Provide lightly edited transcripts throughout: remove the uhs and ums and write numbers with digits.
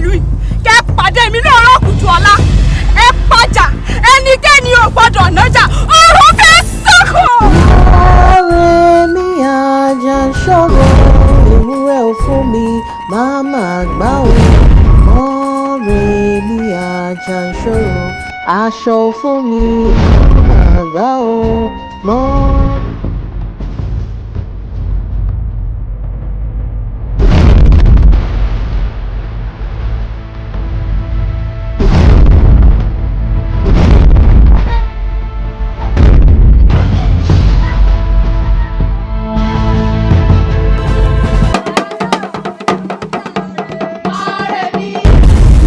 ìlú yìí, kẹ́ pàdé mi ní ọ̀rọ̀ kùtù ọ̀la. Ẹ pàjà, ẹnikẹ́ni ò gbọ́dọ̀ nájà, ọ̀rọ̀ fẹ́ sọ́kò. Ọ̀rẹ́ mi àjàṣọ́rọ̀ ìwúrẹ́ ò fún mi máa máa gbá o. Ọ̀rẹ́ mi àjàṣọ́rọ̀ aṣọ fún mi máa gbá o. Mọ́.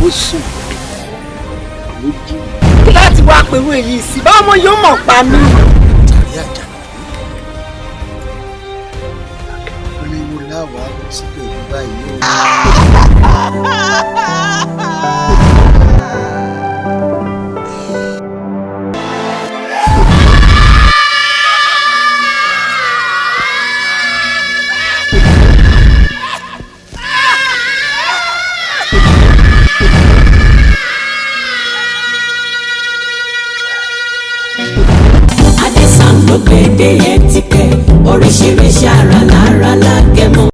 Ó sùn lójú. Láti wá pẹ̀lú èyí sí báwọn ọmọ yóò mọ̀ pa mí. Tàrí àjànàkú irinwó láwàá lọ sí pẹ̀lú báyìí o. Adesam ló gbèdé yẹn ti kẹ oríṣiríṣi ara lára lágẹmọ.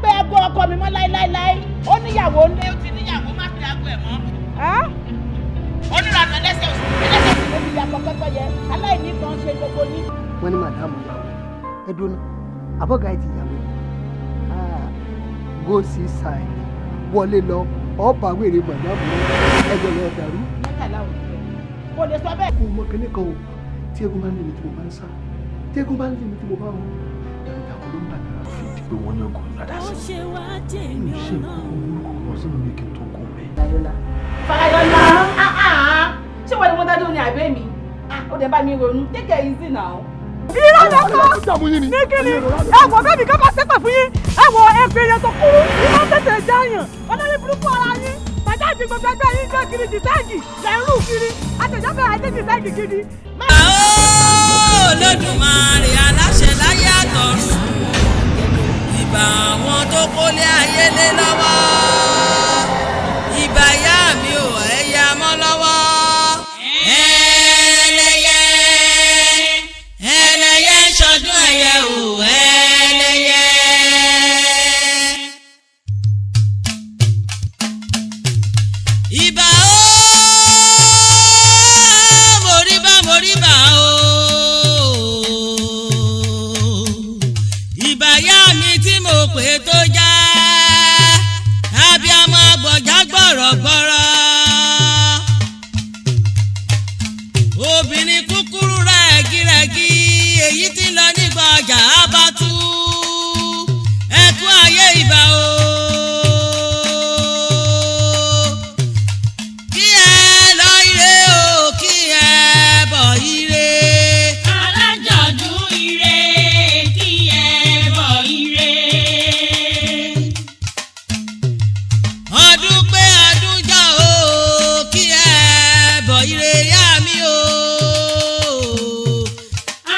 Pé aago ọkọ mi mọ́ láéláéláé, ó níyàwó ńlé, ó ti níyàwó, má pe aago ẹ̀ mọ́. Onírànà ẹlẹ́sẹ̀ òsì ẹlẹ́sẹ̀ òsì ló fi yàtọ̀ pẹ́pẹ́yẹ aláìní kan ṣe gbogbo yín. Wọ́n ní màdámù yàwó ẹ dúró àbọ̀gá ẹ ti yàwó, go see sign wọlé lọ ọba wèrè màdámù ẹjọ lọ dàrú. Mẹ́tàlá ò ní fẹ́ kò lè sọ bẹ́ẹ̀. Kó mọ kíní kan o, tí eégún bá ń lé mi tí mo bá ń sá, tí eégún bá ń lé mi tí mo bá ń rún, ẹ̀rù ìdàkọ̀ ló ń bà mí. Fi di pé wọ́n ní ọkọ̀ ìlàdà Ó sí ṣe wá jẹ́ mi mi ò ṣe nǹkan ọlọ́run. burúkú kan sínú mi kí n tó kó bẹ́ẹ̀. Fayọlá, ṣé wọ́n ní wọ́n dájú ní àbẹ́ mi? Ó dẹ̀ bá mi ronú, take it easy now. Irọ́ lọ́kọ́ ní kíni? Ẹ wọ bẹ́ẹ̀ mi ká bá ṣépè fún yín. Ẹ wọ ẹgbẹ́ yẹn tó kúrú ní wọ́n tètè jáyàn olórí burúkú ara yín. Bàjá ti gbogbo ẹgbẹ́ yín gbé kiri jìsẹ́ǹgì lẹ́ ń rù kiri àtẹ̀jáfẹ́ àti jìsẹ́ǹgì gidi. Olódùmarè aláṣẹ láyé àtọ̀run, ìbà àwọn tó kólé ayé lé lọ́wọ́, ìbà ìyá mi ò ẹ̀yà mọ́ lọ́wọ́. Ẹlẹ́yẹ ẹlẹ́yẹ ń ṣọdún ẹyẹ ò ẹlẹ́yẹ. Ìbà ó moríbà moríbà ó, ìbà yá mi tí mo pè tó já, abiyamọ agbọ̀njá gbọ̀rọ̀gbọ̀rọ̀, obìnrin kúkúrú rẹ̀gírẹ̀gí èyí tí ń lọ nígbà ọjà abátú, ẹkún ayé ìbà o. Kí ẹ lọ ire o, kí ẹ bọ̀ ire. Alájọ̀dún ire kí ẹ bọ̀ ire. Ọdún pé ọdún jọ o, kí ẹ bọ̀ ire yá mi o.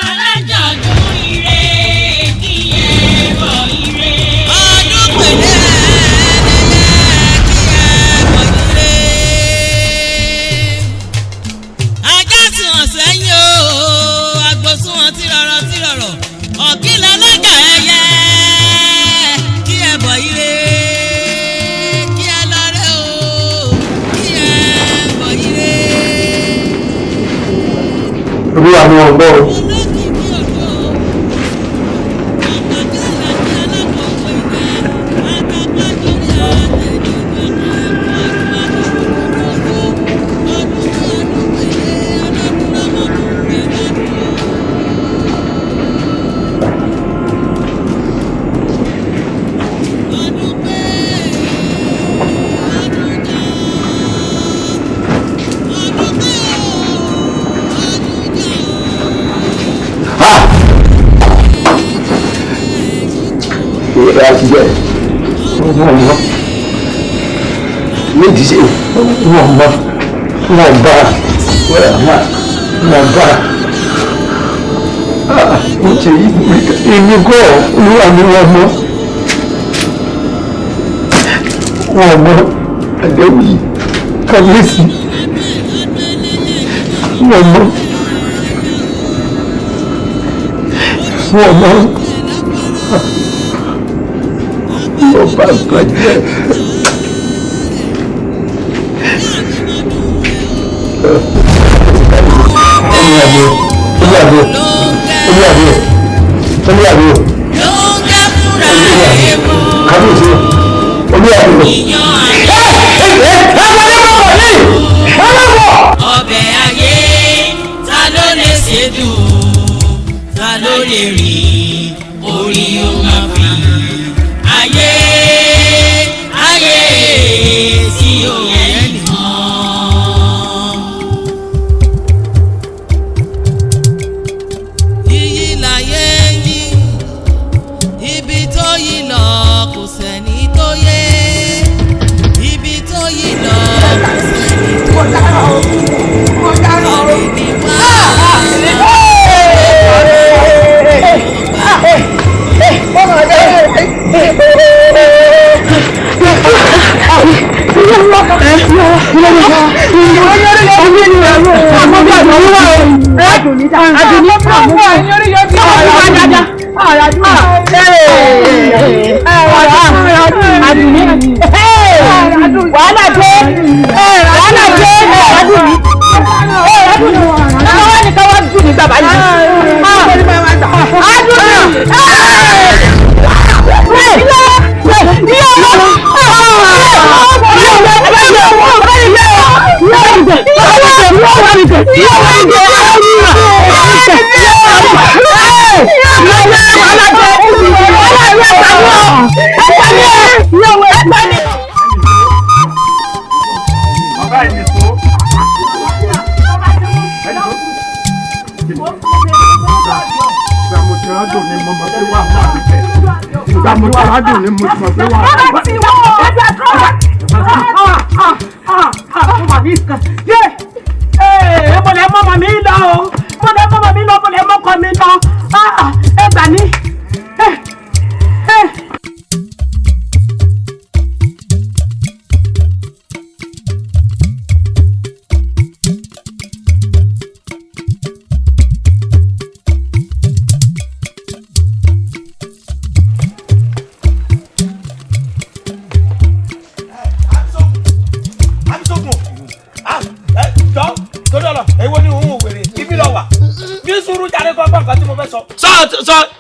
Alájọ̀dún ire kí ẹ bọ̀ ire. Ọdún pèlè ẹlẹ́yẹ kí ẹ bọ̀ ire. Ajá sùn hàn sẹ́yìn o, àgbò sùn hàn tìrọ̀rọ̀ tìrọ̀rọ̀, ọ̀kìlẹ̀ lọ́jà ẹyẹ kí ẹ bọ̀ ire. Kí ẹ lọ́rẹ́ o, kí ẹ bọ̀ ire. Olúwa ni wọn gbọ́ o. Olókìkí ògo, ọ̀kọ̀ọ̀kan àti alákòókò ìgbà, àtàpàjọrí àtẹ̀jọ̀gbọ̀n ẹ̀kọ́ àdúrà ọdún tí ọdún pèlè ọlọ́dún lọ́mọdún rẹ̀ lọ́dún o. Ọdún pé ọdún jọ, ọdún pé ọdún jọ. Ìrora ti jẹ wọn mọ méjì sí wọn mọ. Wọ́n bá wẹ́rẹ́ àmà wọ́n bá mo ṣe yí èmi kọ́ olúwa mi wọ́n mọ́ wọ́n mọ́ àdéhùn yìí kábíyèsí wọ́n mọ́ wọ́n mọ́ ọba bàjẹ́. Ọbẹ̀ ayé ta ló lè ṣe dùn, ta ló lè rìn orí ó máa fi ayé ayé tí ó yẹ nìkan. Iyì láyé yí, ibi tó yí lọ kò sẹ́ni tó yé, ibi tó yí lọ kò sẹ́ni tó yé. Orí ni wá. Wàhálà dé, wàhálà dé, Adùnní, Adùnní, káwá ni káwá dùn ní bàbá yìí. Adùnní,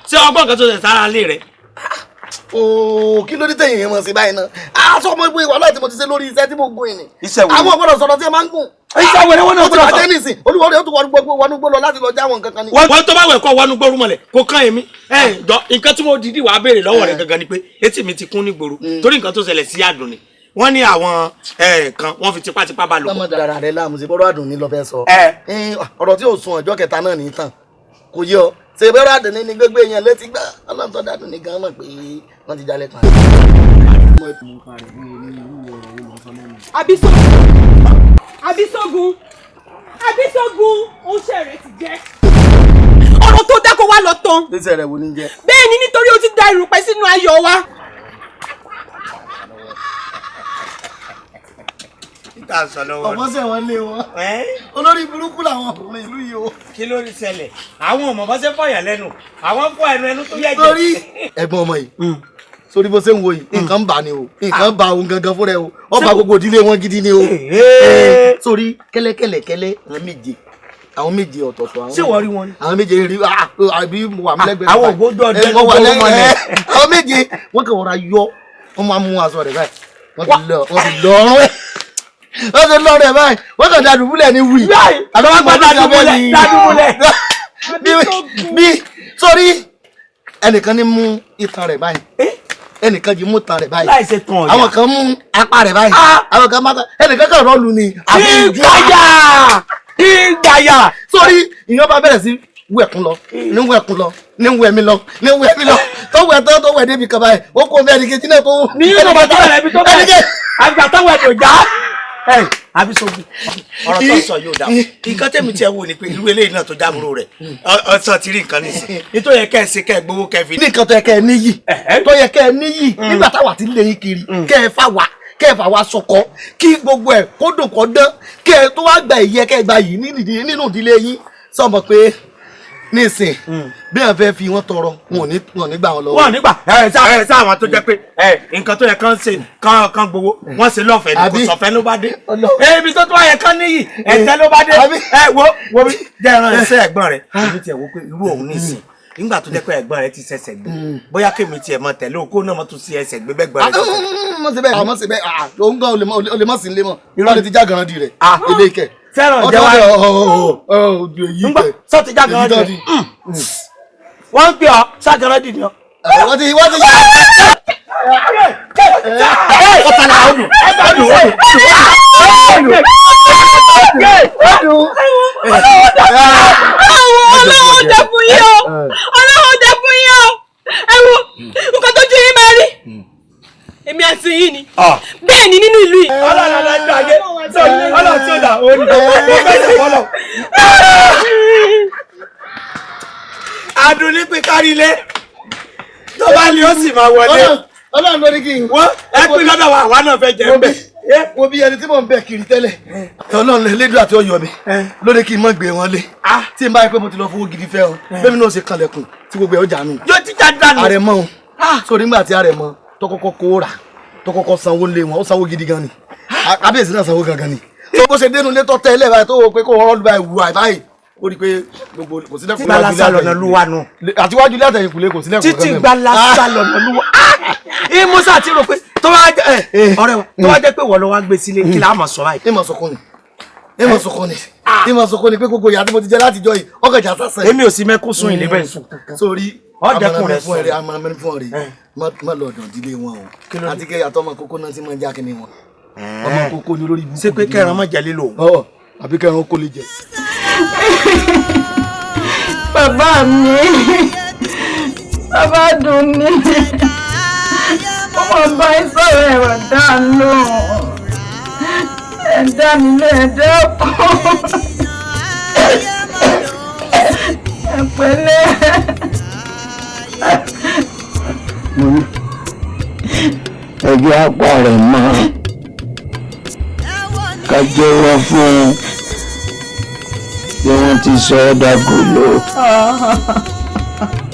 Ṣé ọgbọ́n kan tó ṣe sára lé rẹ̀. Ooo, kí ló dé tẹ̀yìn yẹn mọ̀ sí báyìí náà? Aṣọ ọmọ ìwé wàhálà tí mo ti ṣe lórí iṣẹ́ tí mo gùn yìí ni. Iṣẹ́ wo ni? Àwọn ọ̀gbọ́dọ̀ sọ̀rọ̀ tí ẹ máa ń gùn. Iṣẹ́ wo ni wọ́n náà Ó ti gbọ́dọ̀ sọ? bàjẹ́ nísìn, olúwa rẹ̀ ó tún wọnú gbó lọ láti lọ jáwọn nǹkan kan ni. Wọ́n tó bá wẹ̀ kọ́ wọnú gbóru mọ̀lẹ̀ kó kán èmi. Ẹ jọ nǹkan tí mo dìídì wàá béèrè lọ́wọ́ rẹ̀ gangan ni pé etí mi ti kún ní gbòòrò torí nǹkan tó ṣẹlẹ̀ sí Àdùnní. Wọ́n ní àwọn kan wọ́n fi tipátipá bá lò pọ̀. Lọ́mọ dára rẹ̀ láàmú sí bọ́rọ̀ Àdùnní lọ fẹ́ sọ. Ọ̀rọ̀ tí ò sun ọjọ́ kẹta náà ní tàn. Kò yé ọ. Ṣé bọ́rọ̀ Àdùnní ni gbogbo èèyàn létí gbá? Ọlọ́run tó dàdùn ní gan mọ̀ pé wọ́n ti jalè pa. Abisogun, Abisogun, oúnjẹ rẹ ti jẹ. Ọ̀rọ̀ tó dákọ̀ wá lọ tán. Lẹ́sẹ̀ rẹ̀ wo ni jẹ́? Bẹ́ẹ̀ ni, nítorí o ti da erùpẹ̀ sínú ayọ̀ wa. Ọ̀pọ̀ sẹ̀ wọ́n lé wọn. Olórí burúkú làwọn ọkùnrin ìlú yìí o. Kí ló ń ṣẹlẹ̀? Àwọn ọmọ bá ṣe fọyàn lẹ́nu, àwọn fọ ẹnu ẹnu tó yẹ jẹ. Sórí ẹ̀gbọ́n ọmọ yìí, sórí bó ṣe ń wo yìí, nǹkan ń bà ni o, nǹkan ń bà òun gangan fúnra ẹ o, ó bà gbogbo ìdílé wọn gidi ni o. Sórí kẹ́lẹ́kẹ́lẹ́kẹ́lẹ́ àwọn méje ọ̀tọ̀ọ̀tọ̀ àwọn. Ṣé wọ́n rí wọn ni? Àwọn méje rí àbí mo wà lẹ́gbẹ̀ẹ́. Àwọn ògbójú ọdẹ ló gbóró mọ́lẹ̀. Àwọn méje wọ́n kàn wọ́n ra yọ, wọ́n máa mú aṣọ rẹ̀ báyìí, wọ́n ti lọ ọrùn ẹ̀. Wọ́n ti lọ rẹ̀ báyìí, wọ́n kàn dàdúbúlẹ̀ ní wì. Àtàwọn àgbà dàdúbúlẹ̀. Bí sórí ẹnìkan ní mú itan rẹ̀ báyìí, ẹnìkan jí mú itan rẹ̀ báyìí, láì ṣe tán ọ̀yà, àwọn kan mú apá rẹ̀ báyìí, àwọn kan máa ẹnìkan kan rọ́ọ̀lù ni. Ìgbàyà ìgbàyà. Sórí ìyẹn bá bẹ̀rẹ̀ sí wẹ̀kún lọ ní wẹ̀kún lọ ní wẹ̀mí lọ ní wẹ̀mí lọ tó wẹ̀ tó tó wẹ̀ débi kan báyìí ó kó bẹ́ẹ̀ ni kejì náà tó. Ní ìlú bàtà rẹ̀ ibi tó bẹ̀rẹ̀ àgbà táwọn ẹ̀dọ̀ já. Abisogun ọ̀rọ̀ tó sọ yóò dà nǹkan tẹ̀mí tiẹ̀ wò ni pé irú eléyìí náà tó jábúrò rẹ̀ ọ̀sán ti rí nǹkan nísìn nítorí yẹ kẹ́ ẹ ṣe kẹ́ ẹ gbowó kẹ́ ẹ fi. ní nǹkan tó yẹ kẹ́ ẹ níyì tó yẹ kẹ́ ẹ níyì nígbà táwa ti lé yín kiri kẹ́ ẹ fà wá kẹ́ ẹ fà wá sọkọ kí gbogbo ẹ̀ kó dùn kó dán kẹ́ ẹ tó wá gba ìyẹ kẹ́ ẹ gba yìí nínú ìdílé yín sọmọ pé nísìn bí wọn fẹ́ fi wọn tọrọ wọn ò ní gbà wọn lọ́wọ́. Wọn ò ní gbà ẹ sá àwọn tó jẹ́ pé nǹkan tó yẹ kán ṣe kán gbowó wọn ṣe lọ́fẹ̀ẹ́ ni kò sọ̀fẹ́ ló bá dé. Ibi tó tó yẹ kán níyì ẹ̀tẹ́ ló bá dé. Ẹ wo wo bí jẹ́ ẹran ẹsẹ̀ ẹ̀gbọ́n rẹ̀ èmi tiẹ̀ wo pé irú òun nísìn nígbà tó jẹ́ pé ẹ̀gbọ́n rẹ̀ ti ṣẹ̀ṣẹ̀ gbé bóyá kémi tiẹ̀ mọ tẹ̀lé òkú náà mọ tún sí ẹsẹ̀ gbé bẹ́gbọ́n rẹ̀ ṣẹ̀ṣẹ̀. Mọ̀ sí bẹ́ẹ̀ mọ̀ sí bẹ́ẹ̀ òun gan olè mọ̀ sí ilé mọ̀ irọ́ lè ti já garan di rẹ̀ ilé ìkẹ́ fẹ́ràn jẹ́ wá ńgbà sọ́ọ̀tì jágàrán dì wọ́n ń pè ọ́ ságàrán dì ní ọ́. Wọ́n ti wọ́n ti yá. Ọ̀tàlà ọ̀nù ọ̀nù ọ̀nù ọ̀nù. Ọlọ́run dẹ fún yín o, Ọlọ́run dẹ fún yín o, ẹ wo nǹkan tó ju yín máa rí èmi àti yín ni bẹ́ẹ̀ ni nínú ìlú yìí. Ọlọ́run alájọ ayé Ọlọ́run tí ó dà ó ní ó fẹsẹ̀ fọlọ́. Adùn ní pé kárí ilé tó bá ní ó sì máa wọlé. Ọlọ́run ló ní kí n. Wọ́n ẹ pín lọ́dọ̀ wa àwa náà fẹ́ jẹ́ ń bẹ̀. Wo bí ẹni tí mò ń bẹ̀ kiri tẹ́lẹ̀. Ọlọ́run lédùn àti ọyọ mi ló ní kí n mọ̀ gbé wọn lé. Tí n bá yẹ pé mo ti lọ fowó gidi fẹ́ ọ, bẹ́ẹ̀ mi náà ṣe kanlẹ̀kùn tí gbogbo ẹ̀ ó jà nù. Yóò ti já dànù. Àrẹ̀mọ o, sórí nígbà tí àrẹ̀mọ tó kọ́kọ́ kó rà tó kọ́kọ́ sanwó lé wọn ó sanwó gidi gan ni kábíyèsí náà sanwó gangan ni tó bó ṣe dénú létọ́ tẹ́ ilé báyìí tó wọ pé kó rọ́ọ̀lù báyìí wù àì báyìí ó rí i pé gbogbo kò sí lẹ́kùn Gbalasa lọ́nà lúwa nù. Àtiwájú ilé àtẹ̀yìnkùlé kò sí lẹ́kùn títí gbalasa lọ́nà lúwa. Musa ti rò pé tó bá jẹ́ ọ̀rẹ́ wa tó bá jẹ́ pé wọ́n lọ wá gbé sílé kí la máa sọ báyìí. Ìmọ̀ sọkún ni ìmọ̀ sọkún ni ìmọ̀ sọkún ni pé gbogbo ìyá tí mo ti jẹ látijọ́ yìí ọkọ̀ ìjà sásẹ̀. Èmi ò sí mẹ́kún sún ilé bẹ́ẹ̀ sùn. Sórí ọdẹkùn rẹ fún ẹrẹ amọ̀nàmẹ́ni fún ọ̀rẹ́ má lọ ọ̀dọ̀ ìdílé wọn o àti kẹ́ àtọmọ kókó náà ti máa ń já kínní wọn ọmọ kókó ni olórí ibùkún. Ṣé pé kẹran má jẹ lílo. Ọ àbí kẹran kó lè jẹ. Bàbá mi bàbá dùn ní ó mọ̀ bá ń sọ̀rọ̀ ẹ̀rọ dá lóhùn ẹ̀dá mi ló ẹ̀dá kọ́ ẹ̀ pẹ̀lẹ́. Mo ní ẹjọ́ apá rẹ̀ mọ́ ká jẹ́wọ́ fún un bí wọ́n ti sọ ọ́ dàgòlò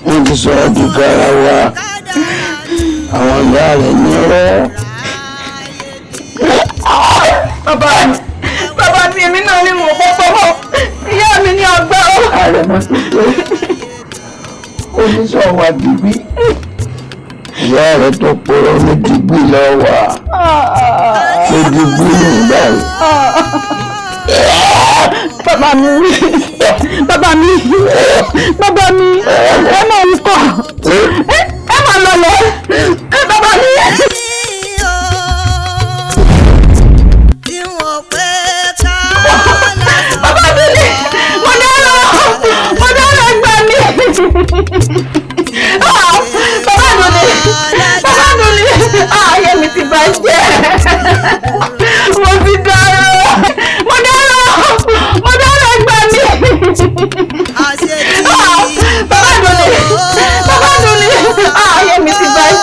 wọ́n ti sọ ọ́ di garawa àwọn ìyá rẹ̀ ní rọ́. Bàbá mi èmi náà ní mò ń pọ́pọ́ mọ́ ìyá mi ní ọgbà ó. Ààrẹ mọ́ tó dé oníṣòwò àdìgbì ìyá rẹ̀ tó pọ̀rọ̀ ní dìgbì lọ́wọ́ ṣé dìgbì ní báyìí. Bàbá mi bàbá mi bàbá mi ẹ máa ń kọ ẹ máa lọlẹ ẹ bàbá mi. Bàbá mi ni mo dára gbà mí. Bàbá mi ni ayé mi ti bàjẹ́ mo ti dára mo dára gbà mí. Bàbá mi ni ayé mi ti bàjẹ́.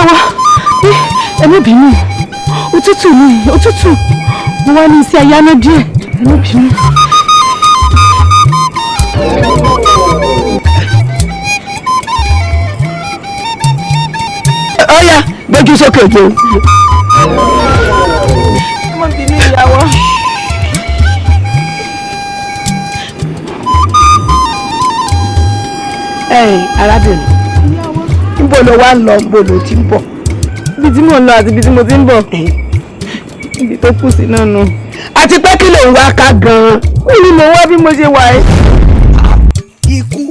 Ìyá wa, ẹ má bínú, òtútù ni òtútù, mo wá ní iṣẹ́ ayáná díẹ̀, ẹ má bínú. Ọ̀ya, gbójú sókè jẹun. Ẹ má bínú ìyá wa. Ẹ̀yin arábìnrin, níbo ló wá ń lọ, níbo ló ti ń bọ̀? Ibi tí mò ń lọ àti ibi tí mo ti ń bọ̀, ibi tó kù sí náà nù. Àti pé kí ló ń wá ká gan-an? Ó ní mò ń wá bí mo ṣe wà ẹ́. Ikú.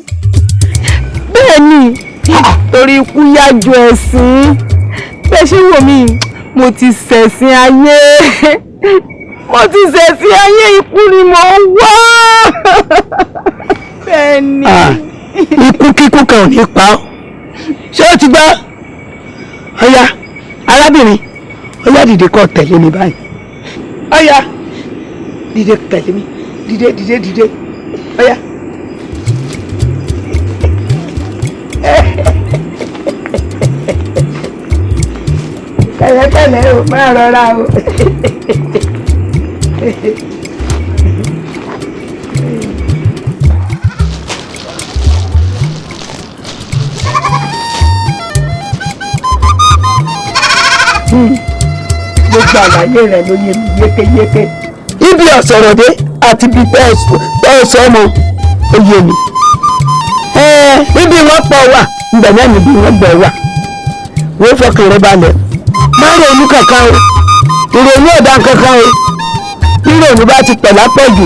Bẹ́ẹ̀ ni, torí ikú yá ju ẹ̀sìn. Bẹ́ẹ̀ ṣe wò mí, mo ti ṣẹ̀sìn ayé. Mo ti ṣẹ̀sìn ayé, ikú ni mò ń wá. Bẹ́ẹ̀ ni. Ikú kíkú kan ò ní pa ọ́. Ṣé o ti gbọ́? Ọ̀ya, arábìnrin, ọ̀ya dìde kó tẹ̀lé mi báyìí. Ọ̀ya, dìde tẹ̀lé mi. Dìde, dìde, dìde. Ọ̀ya. Pẹ̀lẹ́pẹ̀lẹ́ o, máa rọra o. Gbogbo àlàyé rẹ̀ ló yé mi yékéyéké. Ibi ọ̀sọ̀rọ̀ dé àti ibi tẹ́ ẹ sọ ọmọ ó yé mi. Ibi wọ́n pọ̀ wà, ibẹ̀ náà níbi wọ́n gbẹ̀ wà. Wọ́n fọkàn rẹ balẹ̀. Má ronú kankan o, ìrònú ọ̀dà kankan o. Rírònú bá ti pẹ̀ lápọ̀jù,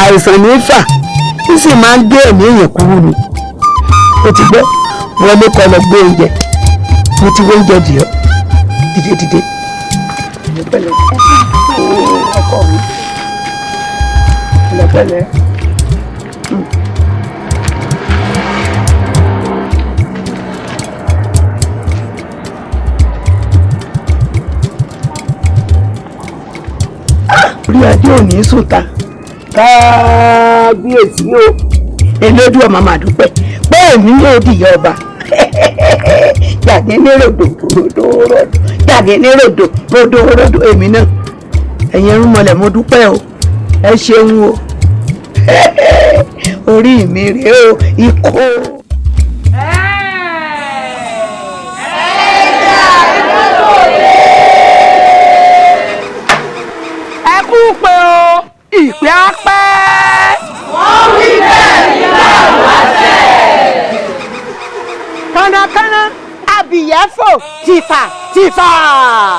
àìsàn ní í fà, ó sì máa ń gé ẹ̀mí èèyàn kúrú ni. O ti gbọ́, wọlé kọ́ lọ gbé oúnjẹ. Mo ti wé oúnjẹ dì ọ́. Dìde dìde. Pẹ̀lẹ́ ọkọ mi, pẹ̀lẹ́pẹ̀lẹ́. Orí adé ò ní sùn ta, kábíyèsí o, elédùn ọmọ màdúpẹ́ pé èmi yóò dìyẹ ọba. Jàgé ní ròdò ròdò ròdò, jàgé ní ròdò ròdò ròdò, èmi náà. Ẹ̀yin irúnmọlẹ̀, mo dúpẹ́ o, ẹ ṣeun o, orí mi rèé o, ikú. Ẹ kú pé o, ìpè á pẹ́. Wọ́n wí bẹ́ẹ̀ nígbà wáṣẹ̀. Kánnakánná abìyẹ́fò tìfà tìfà.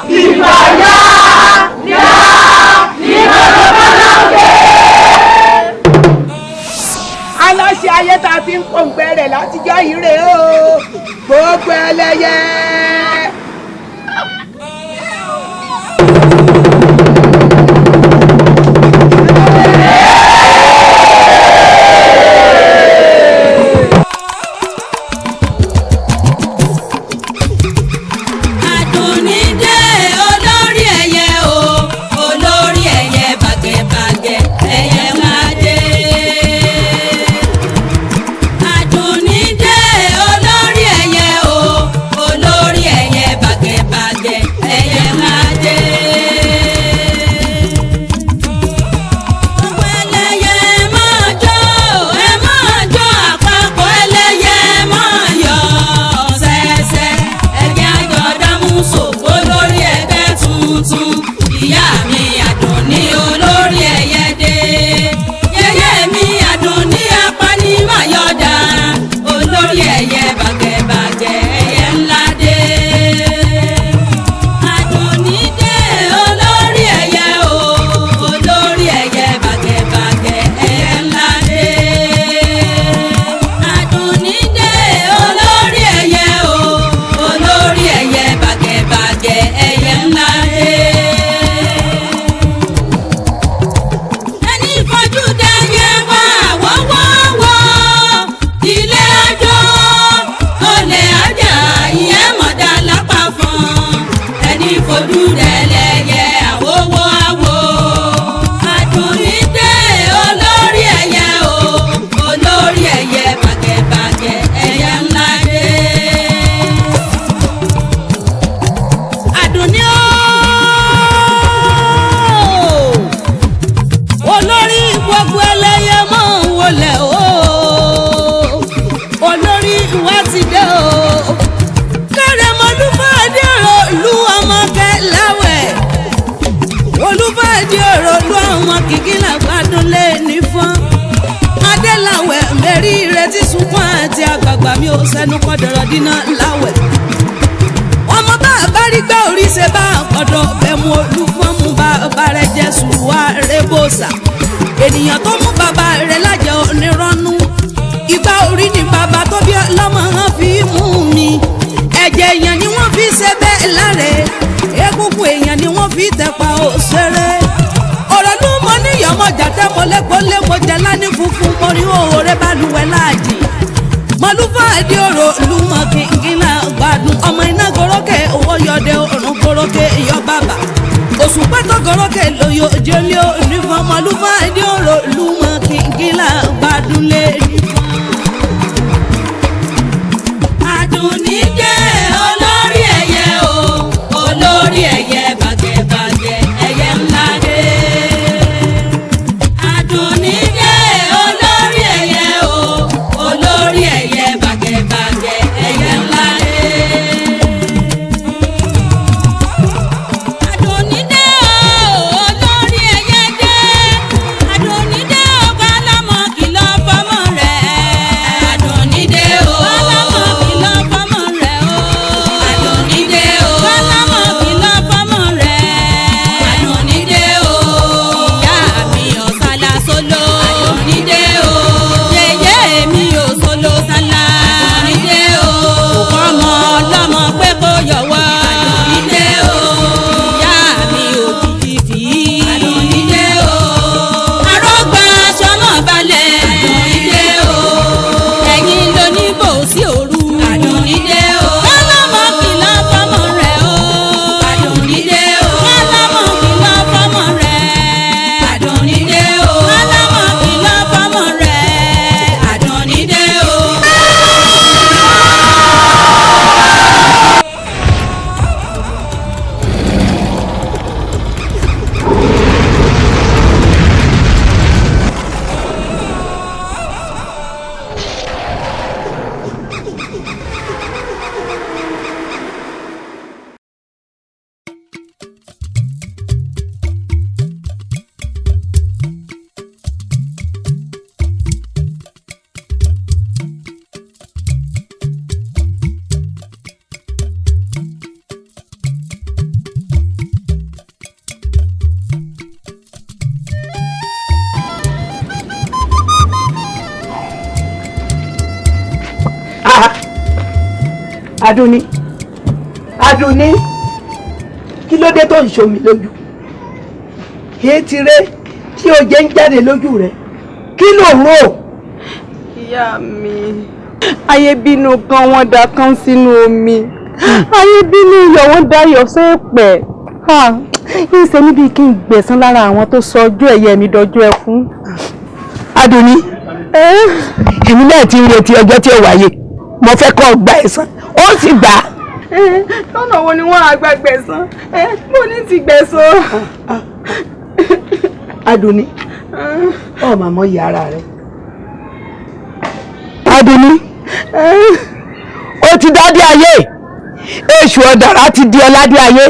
Tìfà yá yá ní kọ̀lọ̀kọ̀lọ̀ gbé. Aláṣẹ ayé tá a ti ń pòǹgbẹ rẹ̀ látijọ́ yìí rèé o, gbogbo ẹlẹ́yẹ. Àdùnní dé olórí ẹyẹ o, olórí ẹyẹ bàgẹ̀bàgẹ̀ ẹyẹ máa dé. Àdùnní dé olórí ẹyẹ o, olórí ẹyẹ bàgẹ̀bàgẹ̀ ẹyẹ máa dé. sẹ́nu kọ́dọ̀rọ̀ dínà láwẹ̀. Ọmọ bá a bá rí gbá orí ṣe bá ọ̀dọ̀ bẹ̀ mú olúfọ́n mú bàbá rẹ̀ jẹ́ sùúrù rẹ́bọ̀sà. Ènìyàn tó mú bàbá rẹ̀ lájẹ onírọ́nú. Ìgbà orí ni bàbá tó bí ọlọ́mọ hàn fi mú mi. Ẹ̀jẹ̀ èèyàn ni wọ́n fi ṣe bẹ́ẹ̀ láre. Egungun èèyàn ni wọ́n fi tẹ̀pa òṣèré. Ọ̀rọ̀ ló mọ níyọ̀mọ̀jà tẹ́mọ lẹ́kọ̀ọ́ lẹ́kọ̀ọ́ jẹ́ lání funfun mọ́rí òòrè balùwẹ̀ láàjì. Mọ̀lúfàdí ọ̀rọ̀ lùmọ̀ kìngínlá gbádùn ọmọ iná gorókè owó yọdẹ òrùn gorókè yọ bàbà. Òṣùpá tó gorókè lóyò jẹ́lẹ́ onífọ̀n mọ̀lúfàdí ọ̀rọ̀ lùmọ̀ kìngínlá gbádùn lé nífọ̀n. Àdùnní jẹ́ olórí ẹyẹ o, olórí ẹyẹ bàgẹ̀bàgẹ̀ ẹyẹ ńlá dé. Àdùnní jẹ́ olórí ẹyẹ o, olórí ẹyẹ bàgẹ̀bàgẹ̀ ẹyẹ ńlá dé. Àdùnní dé o, olórí ẹyẹ dé. Àdùnní dé o, kálámọ̀ kìlọ̀ fọ́mọ rẹ̀. Àdùnní dé o, kálámọ̀ kìlọ̀ fọ́mọ rẹ̀ o. Àdùnní dé o, kálámọ̀ kìlọ̀ fọ́mọ rẹ̀. Àdùnní dé o, ìyá mi ò sálá sólò. Àdùnní dé o, yèyé mi ò sólò sálá. Àdùnní dé o, kò kọ́mọ ọlọ́mọ pé kó yọ̀wọ́. Àdùnní dé o, ìyá mi ò jìjì fì í. Àdùnní dé o, àrọ́gbà aṣọ náà balẹ̀. Àdùnní dé o, ẹ̀yin lóníbò sí òru. Àdùnní dé o, kálámọ̀ kìlọ̀ fọ́mọ rẹ̀ o. Àdùnní dé o, kálámọ̀ kìlọ̀ fọ́mọ rẹ̀. Àdùnní dé o, kálámọ̀ kìlọ̀ fọ́mọ rẹ̀. Àdùnní dé o. Adúnní, Adúnní, kí ló dé tó ń ṣomi lójú? Kí ti ré tí o jẹ́ ń jáde lójú rẹ̀? Kí ló ń rò? Ìyá mi, ayé bínú kan wọ́n da kán sínú omi. Ayé bínú iyọ̀ wọ́n da iyọ̀ sẹ́ẹ̀pẹ̀. Ìṣe níbi kí n gbẹ̀san lára àwọn tó sọ ọjọ́ ẹ̀yẹ mi dọjọ́ ẹkún. Adúnní, èmi náà ti ń retí ọjọ́ tí ó wáyé. Mo fẹ́ kọ́ gba ẹ̀san, ó sì gbà á. Lọ́nà wo ni wọ́n á gbà gbẹ̀san? Mo ní ti gbẹ̀san. Adúnní, ọ màmá yà ara rẹ. Adúnní, ó ti dádé ayé, èṣù ọ̀dàrà ti di ọládé ayé,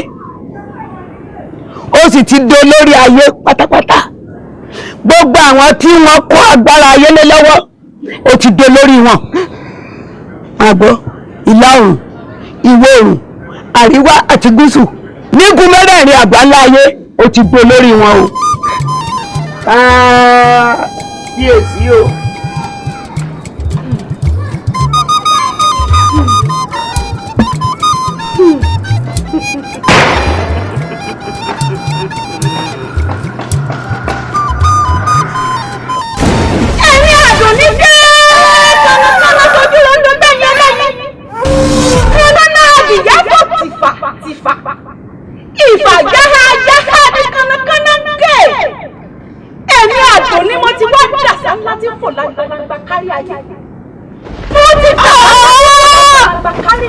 ó sì ti dolórí ayé pátápátá. Gbogbo àwọn tí wọ́n kó agbára ayé lé lọ́wọ́, ó ti dolórí wọn. Àgbọ̀, ìlà oòrùn, ìwọ̀ oòrùn, àríwá àti gúúsù, nígun mẹ́rẹ̀ẹ̀rin àgbáńlá ayé, ó ti dolórí wọn o. Kábíyèsí o. Ẹ̀rín Àdùnní dé! Kọ́nàkọ́nà tójú ló ń dún bẹ́ẹ̀ yẹn lẹ́yìn. Kọ́nà àdìyá tó tìfà tìfà. Ìfà jáhá jáhá ní kọ́nàkọ́nà ń gé. Ẹ̀mí Àdùnní mo ti wá dàsá ńlá tí ń fò lágbàlagbà kárí ayé. Mo ti tà á kárí.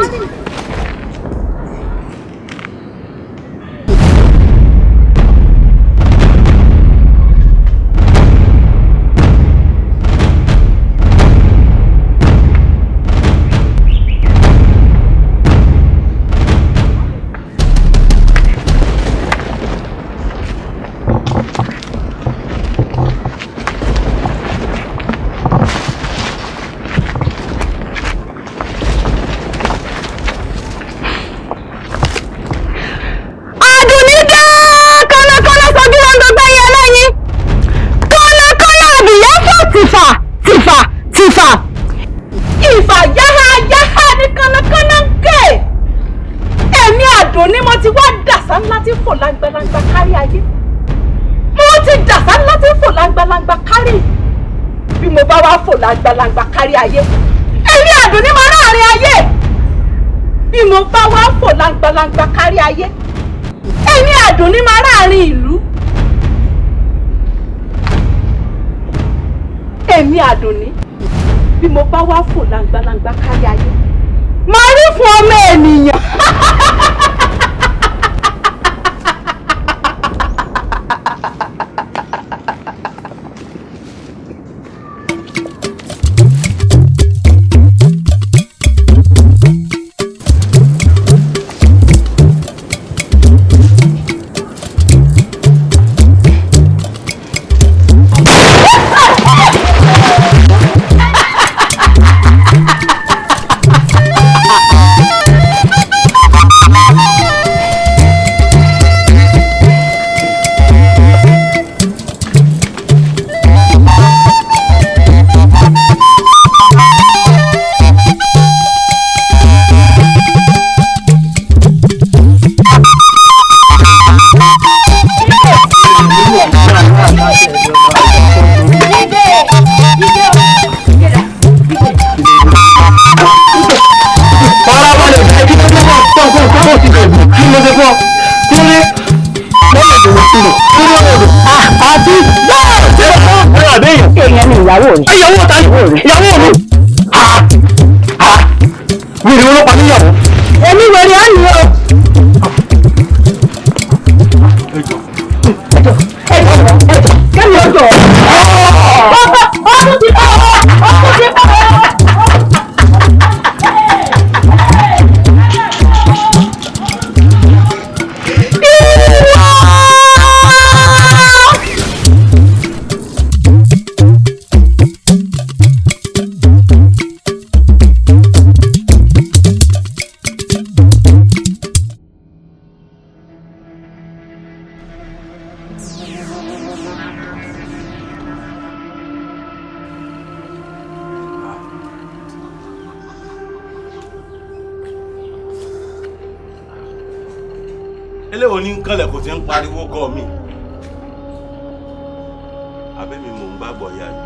tí ń fò langbalangba kárí ayé. Mo ti dàsá ńlá tí ń fò langbalangba kárí. Bí mo bá wá fò langbalangba kárí ayé, èmi Àdùnní máa ráàrin ayé. Bí mo bá wá fò langbalangba kárí ayé, èmi Àdùnní máa ráàrin ìlú. Èmi Àdùnní, bí mo bá wá fò langbalangba kárí ayé, máa rí fún ọmọ ènìyàn. Ìyàwó ta ìyàwó mi. Wèrè ọlọ́pàá níyàwó. Èmi wèrè á nìyó. Kẹ́mi ọjọ́. Ọdún ti bá ọdún ti bá. Eléwo ní kànlẹ̀ kò ti ń pariwo kọ́ mi. Abẹ́mi mò ń gbàgbọ́ ya ni.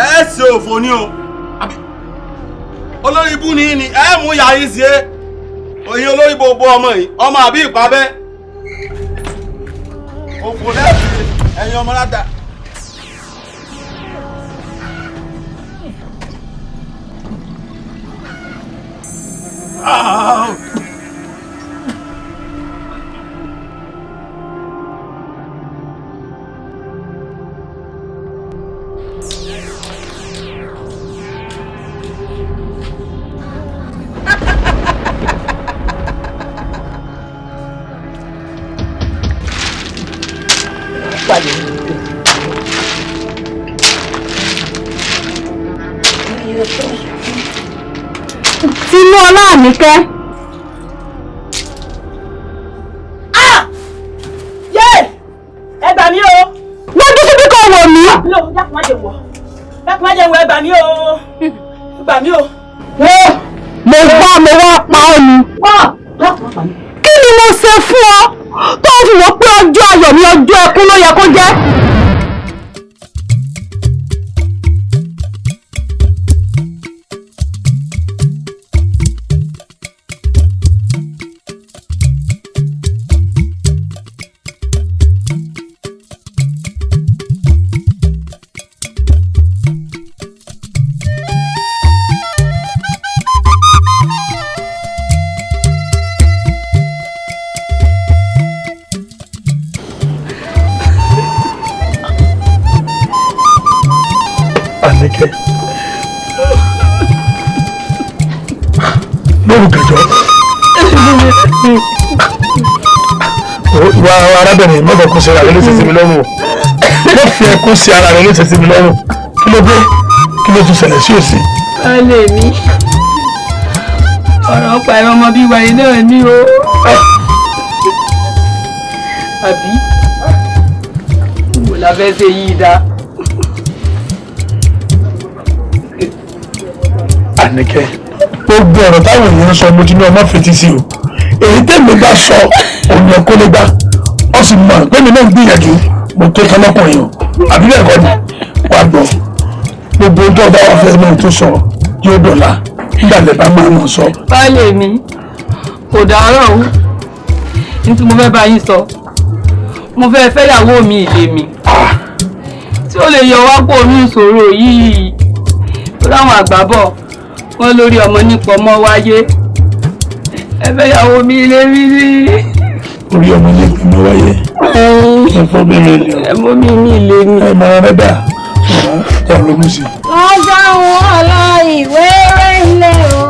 Ẹ ṣe òfò ni o. Olórí ibú ni ni ẹ mú ìyá yín sí é. Òyìn olórí gbogbo ọmọ yìí, ọmọ àbí ìpabẹ́. Òfò lẹ́sìn ẹ̀yin ọmọ ládàá. Tinúọlá Àníkẹ́. Yé! Ẹ gbà mí o. Wọ́n dúdú bí kò wọ̀ mí. Dákun má jẹ́ wọ̀. Dákun má jẹ́ wọ̀, ẹ gbà mí o. Ẹ gbà mí o. Wo mo gbọ́ mo wá pa ọ́ ni. Kí ni mo ṣe fún ọ tó fi wọ́n pé ọjọ́ ayọ̀ mi ọjọ́ ẹkún ló yẹ kó jẹ́? Àníkẹ́ lóru gàjọ́ wa arábìnrin má fẹ́ kún sí ara rẹ léṣe sí mi lọ́rùn o, má fi ẹkún sí ara rẹ léṣe sí mi lọ́rùn. Kí ló dé? Kí ló tún ṣẹlẹ̀ sí òsì? Baálé mi, ọ̀rọ̀ ọ̀pá ẹ̀rọ ọmọ bíi wàyí náà ní o. Àbí wò la fẹ́ ṣe yí dá? Àníkẹ́, gbogbo ọ̀rọ̀ táwọn èèyàn sọ mo ti ní ọmọ fetí sí o. Èyí tèmi bá sọ òun yẹn kó lè gbá. Ó sì mọ̀ pé mi náà ń gbìyànjú mo tó tán lọ́kùnrin o. Àbí bẹ́ẹ̀ kọ́ ni wàá gbọ́. Gbogbo ohun tó bá wà fẹ́ mọ́ tó sọ yóò dọ̀la nígbà lè bá máa mọ̀ sọ. Baálé mi, kò dárọ̀ o. Ní tí mo fẹ́ bá yín sọ, mo fẹ́ fẹ́yàwó mi ìlé mi. Tí ó lè yọ wá kó ní ìṣòro yìí. Tó láwọn àgbà bọ̀, wọ́n lórí ọmọ nípa ọmọ wáyé. Ẹ fẹ́yàwó mi ilé mi ní. Orí ọmọ nípa ọmọ wáyé. Ẹ fọ́ mi mi ilé. Ẹ mọ́ mi ní ilé mi. Ẹ máa rẹ́ dà. Lọ́jọ́ wọn lọ ìwé rẹ̀ lé o,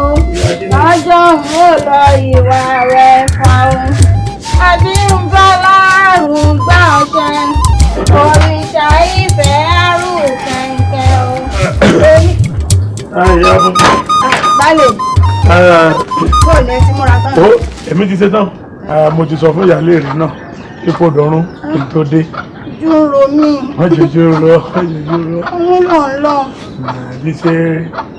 lọ́jọ́ wọn lọ ìwà rẹ̀ fa o. Àbí ń bá láàrùn gbà ọ̀jẹ̀, òrìṣà ìfẹ́ àrùn kẹ̀kẹ́ o. Baálé, bóòlù ẹ ti múra tán. Ó èmi ti ṣe tán, mo ti sọ fún ìyáálé rẹ̀ náà, ipò dọ̀run kí n tó dé. Ojú ń ro mí. Wọ́n jòjú rọ, wọ́n jòjú rọ. Òun náà ń lọ. Bí ṣe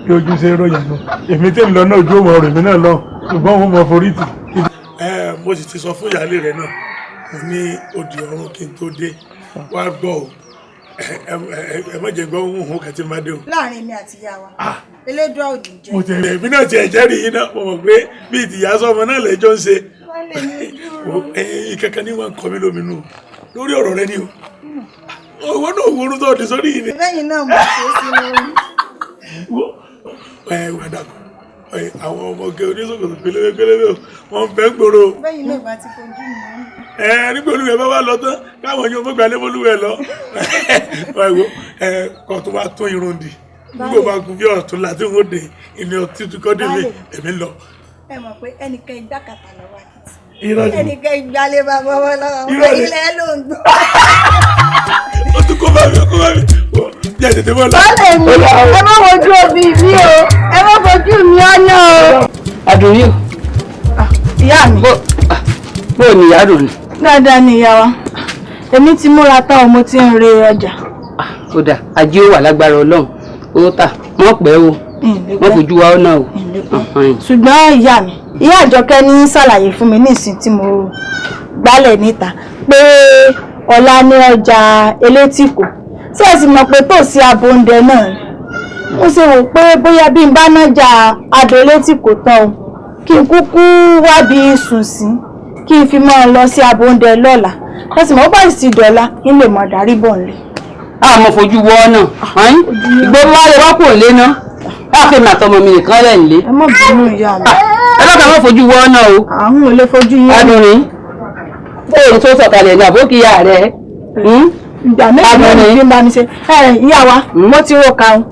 bí ojú ṣe ròyìn nù. Èmi tí ń lọ náà ojú òmò rèmi náà lọ, ṣùgbọ́n mo mọ forí tì. Mo sì ti sọ fún ìyáálé rẹ̀ náà, mo ní òdì ọ̀run kí n tó dé. Wá gbọ́ o, ẹ má jẹ́ gbọ́ òun òun kàtí má dé o. Láàárín èmi àti ìyá wa, Elédùà ò ní jẹ́. Mo tẹ̀lé èmi náà ti ẹ̀jẹ̀ rí yín náà, mo mọ̀ pé bí ìtìyà sọ́mọ náà lẹ́jọ́ ń ṣe. Ìkankan ní wọn kọ mí lóminú lórí ọ̀rọ̀ rẹ ni o. Owó náà wo orúkọ ọdún sórí yìí ni. Lẹ́yìn náà mo ṣe é sí lórí. Ẹ wà dàgbọ́, àwọn ọmọge oníṣòkòtò pélébé pélébé o, wọ́n fẹ́ gbòòrò. Lẹ́yìn náà bá ti fojú mi. Ẹ nígbà olúwẹ̀ bá wà lọ tán, káwọn yóò mọ̀ gbalẹ̀ mọ́lúwẹ̀ lọ. Ẹ kọ́ tó bá tún irun dì, nígbà bá kú bí ọ̀tún láti wọ́n dé, ìní ọtí tó kọ́ dé mi, èmi lọ. Ẹ mọ̀ pé ẹnìkan ìgbàkàtà lọ́wọ́ àkìtì. Ẹnìkan ìgbàlẹ̀ bàbá wọn lọ́wọ́ ilẹ̀ ló ń gbọ́. Ó tún kó bá mi, ó kó bá mi. Jẹ́ tètè mọ́ lọ. Baálé mi, ẹ má wojú òbí mi o, ẹ má fojú mi ọ̀nà o. Àdùnní o. Ìyá mi. Bó o ní ìyá dùn ni. Dáadáa ni ìyá wa. Èmi ti múra tán o, mo ti ń re ọjà. Ó dà, ajé ó wà lágbára Ọlọ́run. Ó tà, wọ́n pẹ́ o. Wọ́n fojú wa ọ̀nà o. Ṣùgbọ́n ìyá mi, ìyá Àjọkẹ́ ní ṣàlàyé fún mi ní ìsìn tí mo gbálẹ̀ níta pé ọ̀la ní ọjà Elétìkò. Ṣé ẹ sì mọ̀ pé tòsí Abóńdẹ náà ni? Mo ṣe wò pé bóyá bí n bá nájà Adó Elétìkò tán o, kí n kúkú wábi sùn sí, kí n fi máa lọ sí Abóńdẹ lọ́la. Ẹ sì mọ̀ bá sì dọ̀la, n lè mọ̀ dárí bọ̀ nílé. A mọ̀ fojú wọ ọ́ náà, ìgboro wa lè wá kúrò lé náà. Láàfin mi àtọmọ mi nìkan lẹ̀ nílé. Ẹ má bínú ìyá mi. Ẹ lọ́kàn má fojú wọ ọ́nà o. Àwọn ò lè fojú yín. Adùnrin, fóònù tó sọ̀kalẹ̀ ní àbókíyà rẹ̀. Ìgbà mélòó ni bí n bá mi ṣe. Ẹ ìyá wa, mo ti ro ka o.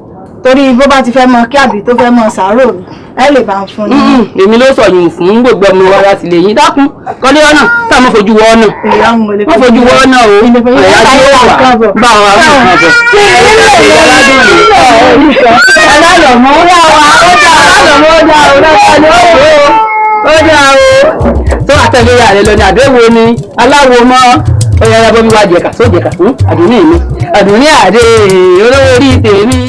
Torí bó bá ti fẹ́ mọ kí àbí tó fẹ́ mọ sàárò mi, ẹ lè bá ń fún un. Èmi ló sọ̀yún fún gbogbo ọmọ wa láti lè yín. Dákun, kọ́lé ọ̀nà, tá a mọ̀ fojú wọ ọ̀nà. Wọ́n fojú wọ ọ̀nà o. Ẹ̀yà tí ó wà bá àwọn àwọn nǹkan bọ̀. Alálọ̀mọ́ ó dá wa, ó dá alálọ̀mọ́ ó dá o, lọ́wọ́ ni ó wò ó. Ó dá o. Tó àtẹ̀lé rẹ̀ lọ ní àbẹ̀wò ni aláwo mọ́. Ó yára bọ́ mi wá jẹ̀ka só jẹ̀ka fún Àdùnní mi. Àdùnní àdé olówó orí tèmi.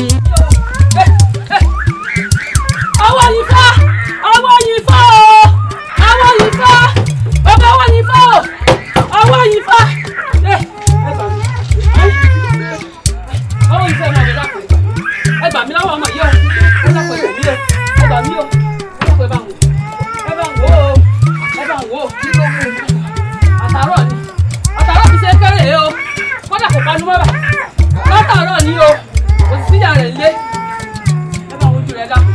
Ọwọ́ yìí fọ́, ọwọ́ yìí fọ́ o, ọwọ́ yìí fọ́, bàbá ọwọ́ yìí fọ́ o, ọwọ́ yìí fọ́. Ẹ gbà mí, ọwọ́ yìí fọ́ ẹ máa bẹ dákun, ẹ gbà mí lọ́wọ́ ọmọ yìí o, ẹ dákun ẹ gbà mí o, ẹ gbà mí o, ẹ dákun ẹ bá ń wò, ẹ bá ń wò ó, ẹ bá ń wò ó. Àtàárọ̀ ni, àtàárọ̀ fi ṣe kéré o, kódà kò panu mọ́ bà, látàárọ̀ ni o, kò sí síyà rẹ̀ lé, ẹ bá wojú rẹ̀ dákun.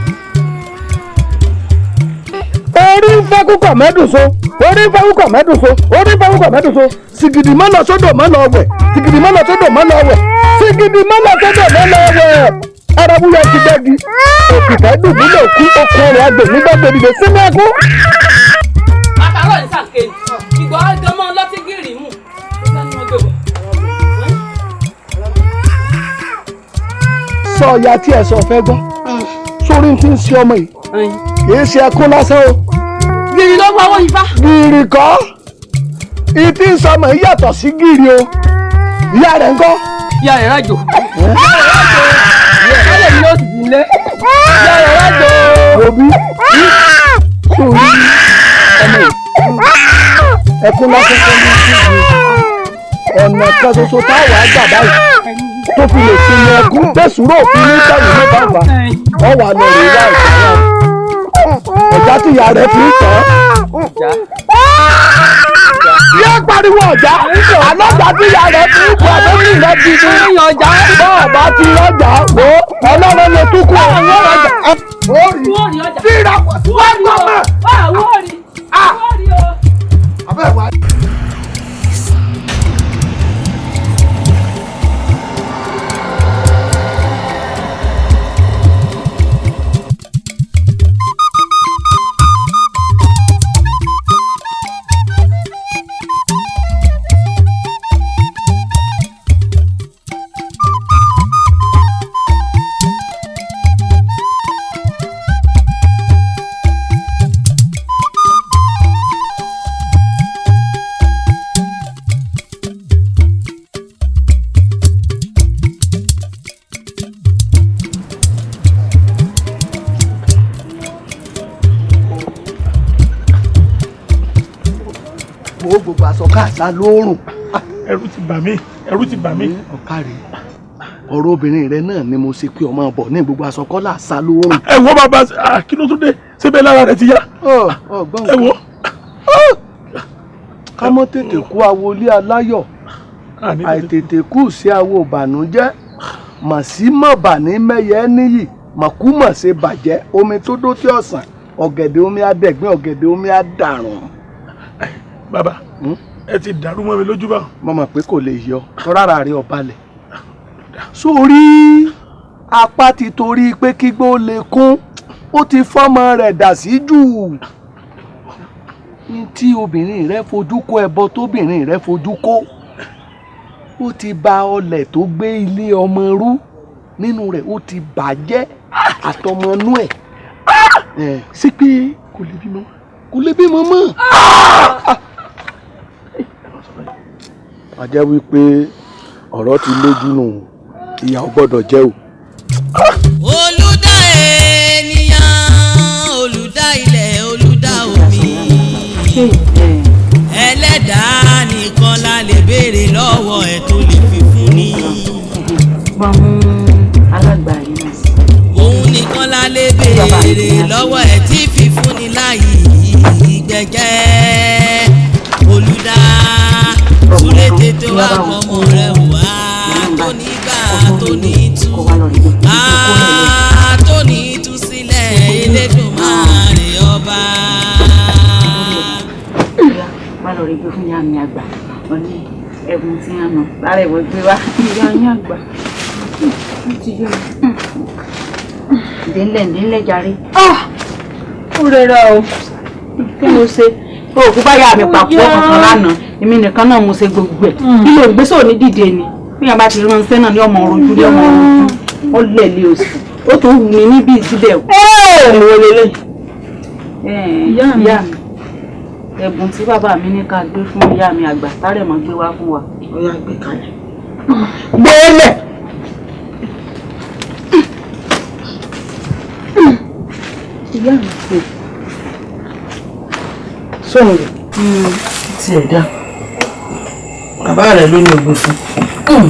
Orí ń fẹ́ kúkọ̀ mẹ́dùn so, orí ń fẹ́ kúkọ̀ mẹ́dùn so, orí ń fẹ́ kúkọ̀ mẹ́dùn so. Sìgìdì má lọ sódò má lọ wẹ̀, sìgìdì má lọ sódò má lọ wẹ̀, sìgìdì má lọ sódò má lọ wẹ̀. Arábúyọ ti gbẹ́gi, òkìtà dùbúlẹ̀ òkú okun rẹ̀ agbè nígbà gbèdìdè sínú ẹkú. Àtàárọ̀ ní sàkéyì, ìgbà ọjọ́ lọ́tí gírì mú. Sọ ìyá tí ẹ sọ fẹ́ gbọ́, sórí ti ń ṣe ọmọ yìí, kì í ṣe ẹkún lásán o. Gìrì ló gbọ́ owó ifá. Gìrì kọ́, ìtí ń sọmọ yìí yàtọ̀ sí gìrì o. Ìyá rẹ̀ ń kọ́. Ìyá rẹ̀ rájò. Ìyá rẹ̀ rájò. Ìyá rẹ̀ mi ló sì ti lé. Ìyá rẹ̀ rájò. Ẹkún lásán kan ní ìlú ọ̀nà kan ṣoṣo táwa gbà báyìí tó fi lè sinmi ẹkún tẹ̀sùrọ̀ òfin ní sẹ́yìn ní bàbá ọ̀wà lọ rè wá ìjà ọ̀já tí ìyá rẹ̀ fi ń tàn án. Yé pariwo ọ̀já alọ́jà tí ìyá rẹ̀ fi ń tàn án lórí rẹ̀ bí ní bọ́ọ̀ bá ti rọ́jà wo ọlọ́run lè tún kú ọ̀rọ̀ ọjà. Tíra wá gbọ́ mọ́. Gbogbo aṣọ káàsá lóòrùn. Ẹ̀rù ti bà mí, ẹ̀rù ti bà mí. Ọ̀kàrẹ̀ ọ̀rọ̀ obìnrin rẹ náà ni mo ṣe pé ọmọ bọ̀ ní gbogbo aṣọ kọ́là sá lóòrùn. Ẹ wo bàbá, kí ló tún dé? Síbẹ̀ lára rẹ ti yá. Ẹ wo. Ká mọ́ tètè kú awo ilé aláyọ̀, àìtètè kú sí awo ìbànújẹ́, màsí mọ̀ bà ní mẹ́yẹ níyì, màkú mọ̀ ṣe bàjẹ́, omi tó dó tí ọ̀sán, ọ̀gẹ̀dẹ̀ omi adẹ̀gbín, ọ̀gẹ̀dẹ̀ omi adàrùn. Bàbá, ẹ ti dàrú mọ́ mi lójú bá. Mo mọ̀ pé kò lè yọ, tọ́rára rẹ ò balẹ̀. Sórí apá ti torí pé kígbó lè kún, ó ti fọ́mọ rẹ̀ dà sí jù. Ní tí obìnrin rẹ fojú kó ẹbọ tóbìnrin rẹ fojú kó, ó ti ba ọlẹ̀ tó gbé ilé ọmọ rú nínú rẹ̀, ó ti bàjẹ́ àtọmọnú ẹ̀. Ṣé pé kò lè bímọ? Kò lè bímọ mọ́. A jẹ́ wípé ọ̀rọ̀ ti lójú nù, ìyà ò gbọ́dọ̀ jẹ́ o. Olùdá ènìyàn, olùdá ilẹ̀, olùdá omi, ẹlẹ́dàá nìkan la lè béèrè lọ́wọ́ ẹ̀ tó lè fi fún ni. Òun nìkan la lè béèrè lọ́wọ́ ẹ̀ tí fi fún ni láyé ìgbẹ́jẹ́. Olùdá súlé tètè wá pọ̀mọ́ rẹ̀ wá tó nígbà tó ní tú tó ní tú sílẹ̀ Elédùmarè ọba. Wá lọ rí gbé fún ìyá mi àgbà, wọn ní ẹ̀bùn tí wọn nà lára ìwé gbé wá. Ìyá yín àgbà ó ti yé mi. Délẹ̀ délẹ̀ jàre. Ó rẹra o, kí mo ṣe? Òkú bá yà mí papọ̀ kankan lánàá, èmi nìkan náà mo ṣe gbogbo ẹ̀. Kí ló ń gbé sóò ní dìde ni? Bí yàrá bá ti ránṣẹ́ náà ní ọmọ rojú ní ọmọ rojú, ó lẹ̀ lé oṣù, ó tún wù mí níbí ìsílẹ̀ o. Èwo lélẹ̀? Ìyá mi, ẹ̀bùn tí bàbá mi ní ká gbé fún ìyá mi àgbà tárẹ̀mọ́ gbé wá fún wa. Ó yá gbé kalẹ̀. Gbélẹ̀! Ìyá mi kò. Sóhun rẹ̀ tí ẹ̀ dá bàbá rẹ̀ ló ní ogun fún.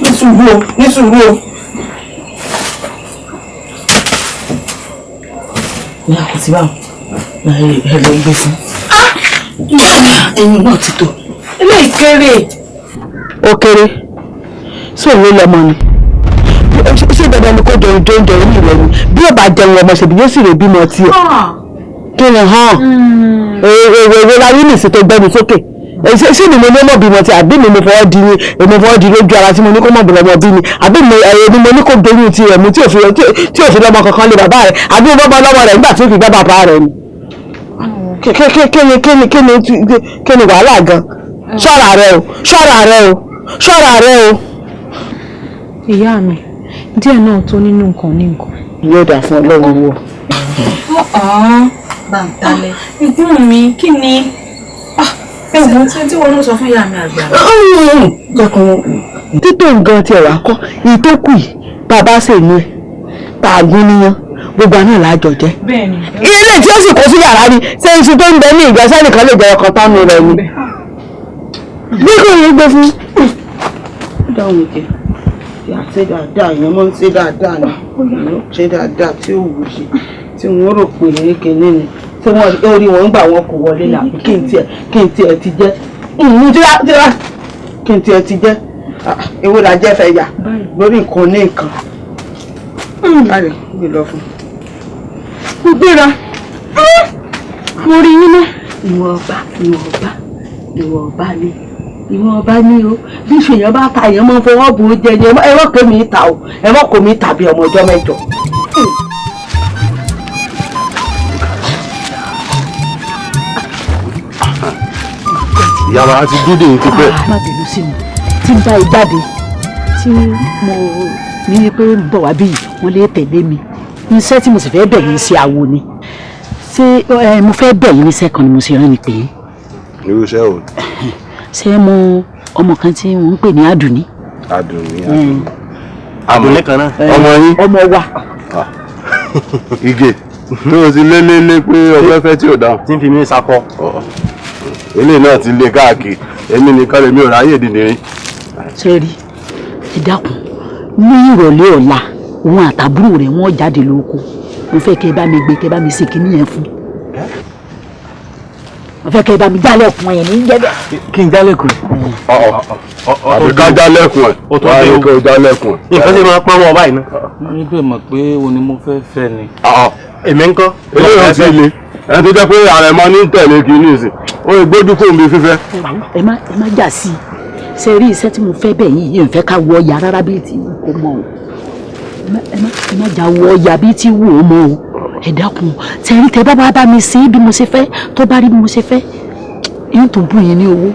Ní sùúrù o, ní sùúrù o. Ní àkùtì báwọn ẹ lọ gbé fún. Ẹyin náà ti tó. Eléyìí kéré. Ó kéré. Sóun ló lọmọ ni. Ṣé dandan ni kó jẹun tó ń jẹun ní ìrẹ̀lú bí ó bá jẹun ọmọ ṣèbí yóò sì rè bímọ tiẹ̀ kí ni hàn èrò la rí nìsí tó gbẹnu sókè ṣé ni mo ní mọ̀ bímọ tiẹ̀ àbí mi mo fọwọ́ di mo fọwọ́ di lójú ara tí mo ní kó mọ̀ bímọ bí mi àbí mi mo ní kó doyún tiẹ̀ mu tí ò fi lọ́mọ kankan lé bàbá rẹ̀ àbí mo bá lọ́mọ rẹ̀ nígbà tí ó fi gbá bàbá rẹ̀ ni kí ni wàhálà gan ṣọ́ra rẹ o ṣọ́ra rẹ o ṣọ́ra rẹ o. Ìyá mi, díẹ̀ náà tó nínú nǹkan ní nǹkan. Yóò dà fún Ọlọ́run wò. Bàǹtálẹ̀. Ìgbọ́n mi, kí ni? Ẹ̀wọ̀n tí wọ́n ló sọ fún ìyá mi àgbà. Títò nǹkan tiẹ̀ wá kọ́, ìtókù yìí, bàbá sì ní ẹ̀. tá a gún níyàn gbogbo àná làájọ jẹ. Ilé tí ó sì kó sí yàrá ni ṣé iṣu tó ń bẹ ní ìgbà sẹ́nìkan lè jẹ ọkàn tánu rẹ ni. Bí kò ní gbé fún. Dáhùn jẹ tí a ṣe dáadáa èèyàn máa ń ṣe dáadáa ni èèyàn ṣe dáadáa tí ó wù sí tí wọ́n rò pé ní kinní ni tí wọ́n orí wọn ń gbà wọn kò wọlé là kí n tiẹ̀ ti jẹ́ kí n tiẹ̀ ti jẹ́ ewé la jẹ́ fẹ́ yà lórí nǹkan ní nǹkan. Báyìí gbé lọ fún. Mo gbéra mo rí yín náà. Ìwọ̀n ọba ni ìwọ̀n ọba ni o bí ìṣèyàn bá ta èèyàn máa ń fọwọ́ bò ó jẹ ni ẹ mọ̀ kó mi ta o ẹ mọ̀ kó mi tàbí ọmọ ọjọ́ mẹ́jọ. Ìyá wa ti dúdú yìí ti pẹ́. Má bínú sí mi tí n bá yìí jáde tí mo ní pé ń bọ̀ wá bí wọ́n lè tẹ̀lé mi iṣẹ́ tí mo sì fẹ́ bẹ̀ yín sí àwo ni ṣé mo fẹ́ bẹ̀ yín níṣẹ́ kan ni mo ṣe rán mi pè é. Irú iṣẹ́ o. Ṣé mo ọmọ kan tí wọ́n ń pè ní Àdùnní. Àdùnní Àdùnní. Àdùnní kan náà. Ọmọ yín. Ọmọ wa. Ige tó o ti lé lé lé pé ọgbẹ́ fẹ́ tí ò dáhùn. Tí ń fi mí sakọ. Eléyìí náà ti lé káàkiri èmi nìkan lèmi ò ráyè dìndìnrín. Ṣé rí ẹ dákun ní ìrọ̀lẹ́ ọ̀la òun àtàbúrò rẹ̀ wọ́n jáde lóko mo fẹ́ kẹ́ ẹ bá mi gbé kẹ́ ẹ bá mi ṣe kinní yẹn fún mo fẹ́ kẹ́ ẹ bá mi jálẹ̀kùn ẹ̀ ní jẹ́bẹ̀. Kí n jálẹ̀kùn. Àbí ká jálẹ̀kùn ẹ̀ wá ní kó jálẹ̀kùn ẹ̀. Nǹkan ṣe máa pọ́n wọn báyìí náà. Níbẹ̀ mọ̀ pé o ni mo fẹ́ fẹ́ ni. Èmi ń kọ́. Eléyìí ò tí ì le ẹni tó jẹ́ pé àrẹ̀mọ ní tẹ̀lé kìíní ìsìn ó lè gbójú kò mi fífẹ́. Ẹ má jà sí i ṣe rí iṣẹ́ tí mo fẹ́ bẹ̀ yìí ń fẹ́ ká wọ ọ̀yà rárá bíi ti kò mọ̀ o ẹ má jà wọ ọ̀yà bíi ti wù ó mọ̀ o ẹ dákun tẹ̀rí tẹ bá bá mi ṣe bí mo ṣe fẹ́ tó bá rí bí mo ṣe fẹ́ yín tó bù yín ní owó.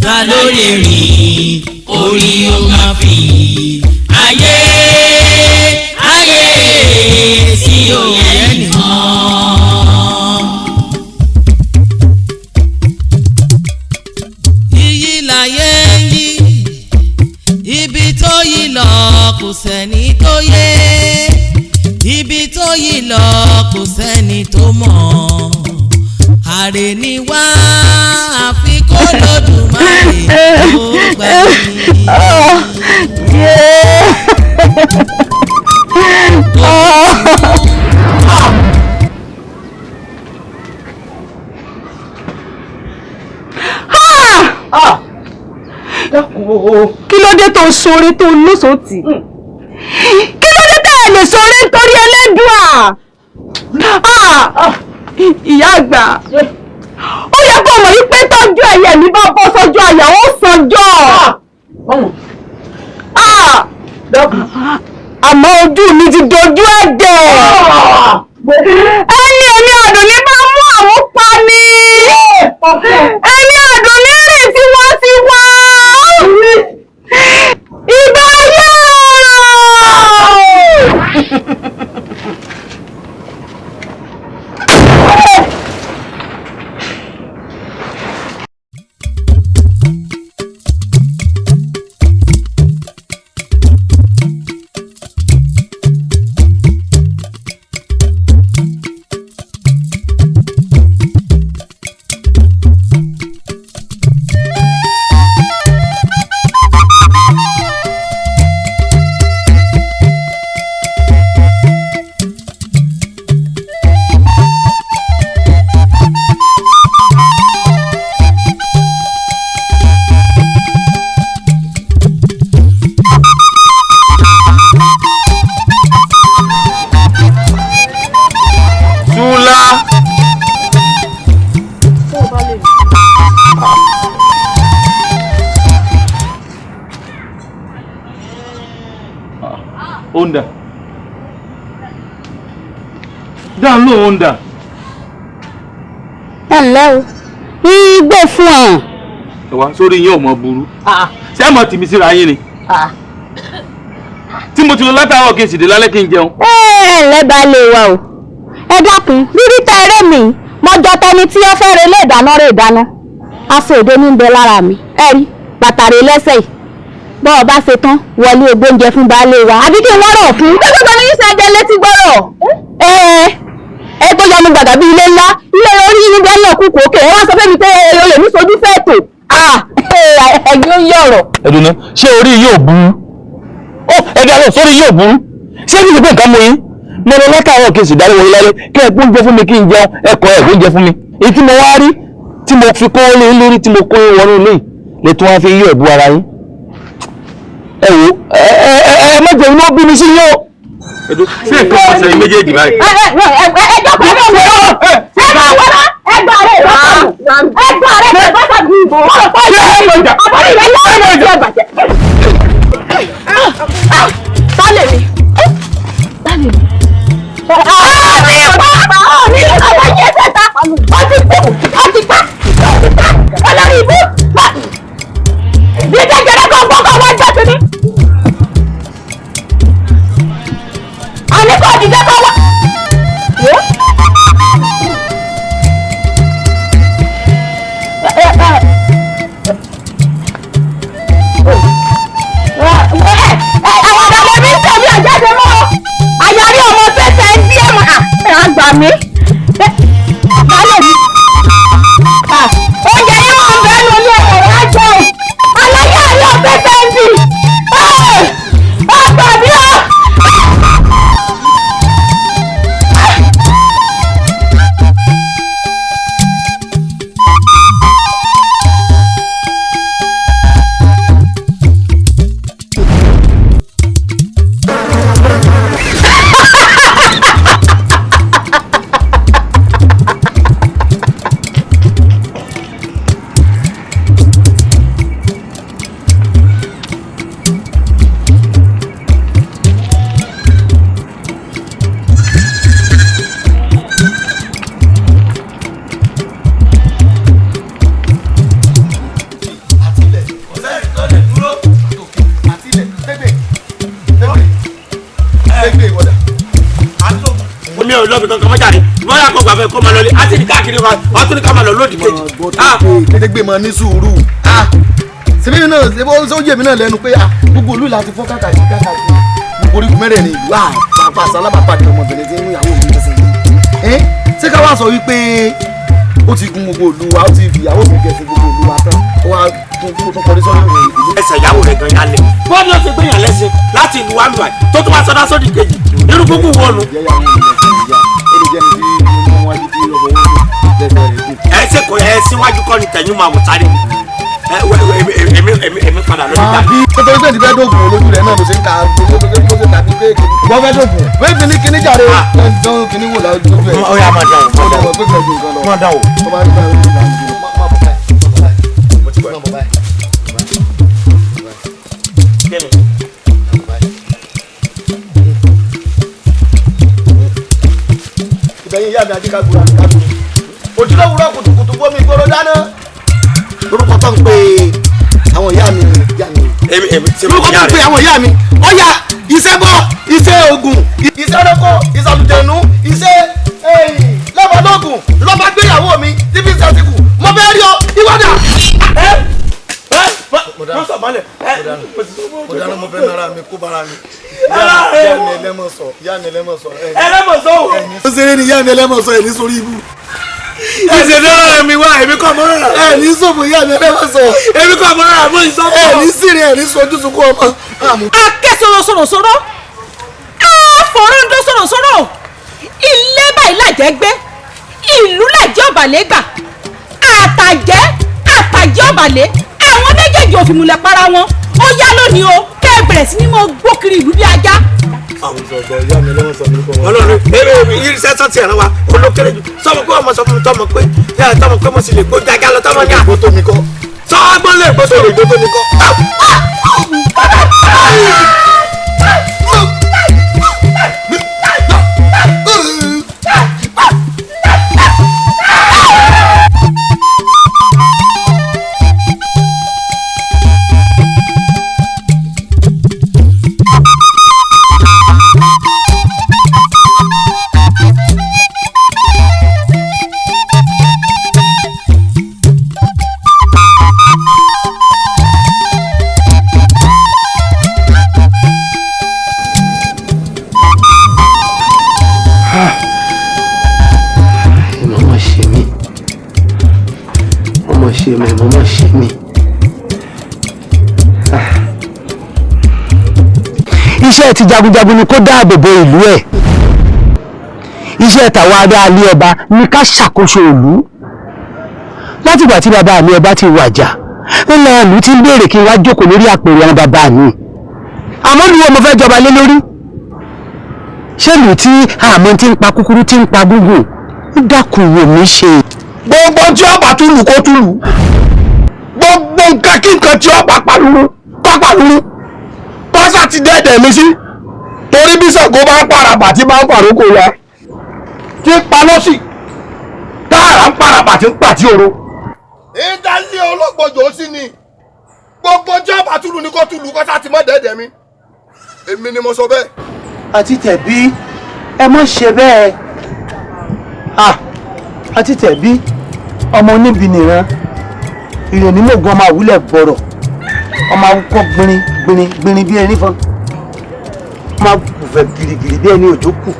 Ta ló lè rìn orí ó máa fi ayé ayé tí ó yẹ nìkan. Iyì láyé ń yí ibi tó yí lọ kò sẹ́ni tó yé ibi tó yí lọ kò sẹ́ni tó mọ̀ àrè ni wá àfi kó lódùmarè ó gbà mí. Kí ló dé tó ṣoore tó lóṣòótì? Kí ló dé tá ẹ lè ṣoore nítorí Ẹlẹ́dùà? Ìyá àgbà ó yẹ kó mọ̀ wípé tọ́jú ẹyẹ mi bá bọ́ sọ́jú àyà ó sànjọ́. Àmọ́ ojú mi ti dojú ẹ̀jẹ̀. Ẹni èmi Àdùnní bá mú àmúpa ni. Ẹni Àdùnní rìn tí wọ́n ti wá. Ìgbà yóò. Onda. Dáhùn lóhùn onda. Ẹ ǹlẹ́ o, igbó fún ẹ. Ẹ wá sórí yín ò mọ burú. Ṣé ẹ mọ tìmí síra yín ni? Tí mo ti lọ látàárọ̀ kí n sì dé lálẹ́ kí n jẹun. Ẹ ǹlẹ́ baálé wa o, ẹ dákun rírí tẹ eré mi mọjọ tẹni tí ó fẹ́ relé ìdáná rè dáná. Aṣọ òde ní ń bẹ lára mi, ẹ rí bàtà rè lẹ́sẹ̀ yìí. Bọ́ ọ bá ṣe tán wọlé ògbóúnjẹ fún baálé wa àbí kí n wọ́rọ̀ fún. Gbogbo ní sẹ́jẹ̀ létí gbọ́rọ̀. Ẹ tó yọnu gbàgà bíi ilé ńlá ilé orí yín níbi ẹ̀yàn kúkú òkè ẹ wá sọ fẹ́mi pé olè ní sojú fẹ́ tò ẹ̀gbẹ́ ó yọ̀rọ̀. Ẹ̀dùnà ṣé orí yóò burú? Ó ẹ̀dá lọ sórí yóò burú. Ṣé kí n pé nǹkan mú yín? Mo lọ látàárọ̀ kí n sì dárí wọlé lálẹ́ kí ẹ gbóúnjẹ fún mi kí n jẹun ẹ̀kọ́ ẹ̀ gbóúnjẹ fún mi. Èyí tí mo wá rí tí mo fi kó lé lórí tí mo kó wọnú ilé lè tún wá fi yí ẹ̀bú ara yín. Ẹ wo ẹ má jẹun ló bí mi sí yóò. Ṣé nǹkan ọ̀sẹ̀ yìí méjèèjì báyìí? Ẹ jókòó ẹ wọ ẹ máa wọ ẹgbà rẹ ẹgbà rẹ bàbá mi ìbò ọ̀pọ̀ ìjà àbọ̀rí rẹ lọ́wọ́ ìjọ ìbàjẹ́. Tálẹ̀ mi. Tálẹ̀ mi. Àmì ìpá ní ọ̀la yẹn sẹ́ta ó ti kú ó ti pa ó ti pa olórí ibú. Bí jẹjẹrẹ kan gbọ́ kọ́ wọ́n jẹ́ tèmi. Àní kò dìde kọ́ wọ́n. Àwọn ọ̀dọ́ mi ń tẹ̀lé àjáde mọ́ ọ. Àyàrí ọmọ fẹ́fẹ́ ń bí ẹ̀mọ́ àgbà mi. Baálé mi. Oúnjẹ yín máa ń bẹ́ẹ̀ nù ní ẹ̀rọ ajé o. Aláyé àrí ọ̀fẹ́fẹ́ ń bì. Ọgbà mi ọ́. Mi ò lọ́bi kankan mọ́jà ni bóyá kò gbàgbé kó máa lọ lé àti ní káàkiri wa wọ́n tún ní ká máa lọ lódì kejì. Kétégbé máa ní sùúrù ṣebí mi náà ṣe ó yé mi náà lẹ́nu pé gbogbo ìlú láti fọ́ káàkiri káàkiri gbogbo orígun mẹ́rẹ̀ẹ̀rin ìlú àpapọ̀ alábàápàdé ọmọbìnrin tí ń mú ìyàwó mi lẹ́sẹ̀ yìí. Ṣé ká wá sọ wípé ó ti gun gbogbo ìlú wa ó ti fi ìyàwó mi gẹ̀ẹ́sì gbogbo ìlú wa tán ó wá tún kọrí sọ́dọ̀ ìlú. Ẹsẹ̀ ìyàwó rẹ̀ gan yálẹ̀ bọ́ọ̀lù ó ti gbéyàn lẹ́sìn láti ìlú wa mìíràn tó tún wá sọdá sódì kejì irú gbogbo wọnú. Ẹ ṣe kò ẹ síwájú kọ́ ni tẹ̀yìn máa wò sáré èmi padà lórí ìgbà. Nítorí pé ìdíbẹ́ dògùn olójú rẹ̀ náà ló ṣe ń ta ló ṣe tàbí pé wọ́n fẹ́ dògùn wọ́n fi ní kíní jàre dán kíní wò lójú ẹ̀. Ó yá máa dán o. Ó dẹ̀ wọ́n pé kí ọdún kan lọ. Máa dán o. Ó máa ń gbà lójú ìlànà má bọ̀ báyìí má bọ̀ báyìí. Ìbẹ̀yìn ìyá mi àti kágbó àti kágbó. Òjúlówúrọ̀ kùtùkùtù bómi ìgboro dáná. Lórúkọ tó ń pe àwọn ìyá mi ìyá mi. Lórúkọ tó ń pe àwọn ìyá mi. Ọ̀yà iṣẹ́ bọ́ iṣẹ́ ogun iṣẹ́ olóko ìsàlùjẹ̀nu iṣẹ́ lọ́bọ̀lọ́gùn lọ́ba gbéyàwó mi tí fi ń sẹ́sìkù mo fẹ́ rí ọ ìwọ́dà. Mo sọ mọ́lẹ̀. Mo dáná mo fẹ́ nara mi kó bara mi. Ìyá mi ẹlẹ́mọ̀sọ̀ ìyá mi ẹlẹ́mọ̀sọ̀. Ẹlẹ́mọ̀sọ̀ o. Ó ṣeré ni ìyá mi ẹlẹ́mọ̀sọ̀ ẹ̀ ní sórí ibú. Ìṣèdọ́rọ̀ mi wá èmi kọ́ mọ́ rárá. Ẹ ní sòfò ìyá mi ẹlẹ́mọ̀sọ̀. Èmi kọ́ mọ́ rárá mo ń sọ fún ọ. Ẹ ní sírì ẹ ní sojú sunkún ọmọ. Akẹ́ sọ̀rọ̀ sọ̀rọ̀ àfọ̀rọ̀ǹdó sọ̀rọ̀ sọ̀rọ̀ ilé báyìí làjẹ́ gbé ìlú làjẹ́ ọ̀bàlẹ́ gbà àtàjẹ́ àtàjẹ́ ọ̀bàlẹ́ àwọn méjèèjì ò fìmùlẹ̀ para wọn ó yá lónìí o kẹ́ ẹ bẹ̀rẹ̀ sí ní mọ gbó kiri ìlú bí ajá. Ọlọ́run èmi irinṣẹ́ sọ́ọ̀tì ẹ̀rọ wa olókèrè jù sọmọ pé ọmọ sọ fún mi tọmọ pé tọmọ pé mo sì lè gbó jágá lọ tọmọ ní àgbo tó mi kọ́. Sọ agbọ́n lè gbó tó mi kọ́. Iṣẹ́ ti jagunjagun ni kó dáàbò bo ìlú ẹ̀. Iṣẹ́ tàwa aráalé ọba ni ká ṣàkóso ìlú. Látìgbà tí bàbá mi ọba ti wàjà, ńlá ìlú ti ń béèrè kí n wá jókòó lórí àpèrè àwọn bàbá mi. Àmọ́ ní wo mo fẹ́ jọba lé lórí? Ṣé ìlú tí àmọ́ ti ń pa kúkúrú ti ń pa gúngùn? Dákun wò mí ṣe. Gbogbo tí ọba túlù kó túlù, gbogbo nǹkan kí nǹkan tí ọba palúrú kó palúrú, kọ́sà ti dẹ́dẹ̀ mi sí, torí bí Ṣàngó bá ń parabà tí bá ń pàrókò ya, tí ń pa lọ́sì, táàrà ń parabà tí ń pàtí oro. Ìdálé olóògbòjò sí ni gbogbo tí ọba túlù ni kó túlù, kọ́sà ti mọ́ dẹ́dẹ̀ mi, èmi ni mo sọ bẹ́ẹ̀. Àti tẹ̀bí ẹ má ṣe bẹ́ẹ̀. Àti tẹ̀bí ọmọ oníbi nìran ìrònú mògùn ọmọ àwùlẹ̀ bọ̀rọ̀ ọmọ awúkọ́ gbìnrín gbìnrín gbìnrín bí ẹni fọn ọmọ àgùnfẹ̀ gìrìgìrì bí ẹni òjò kù.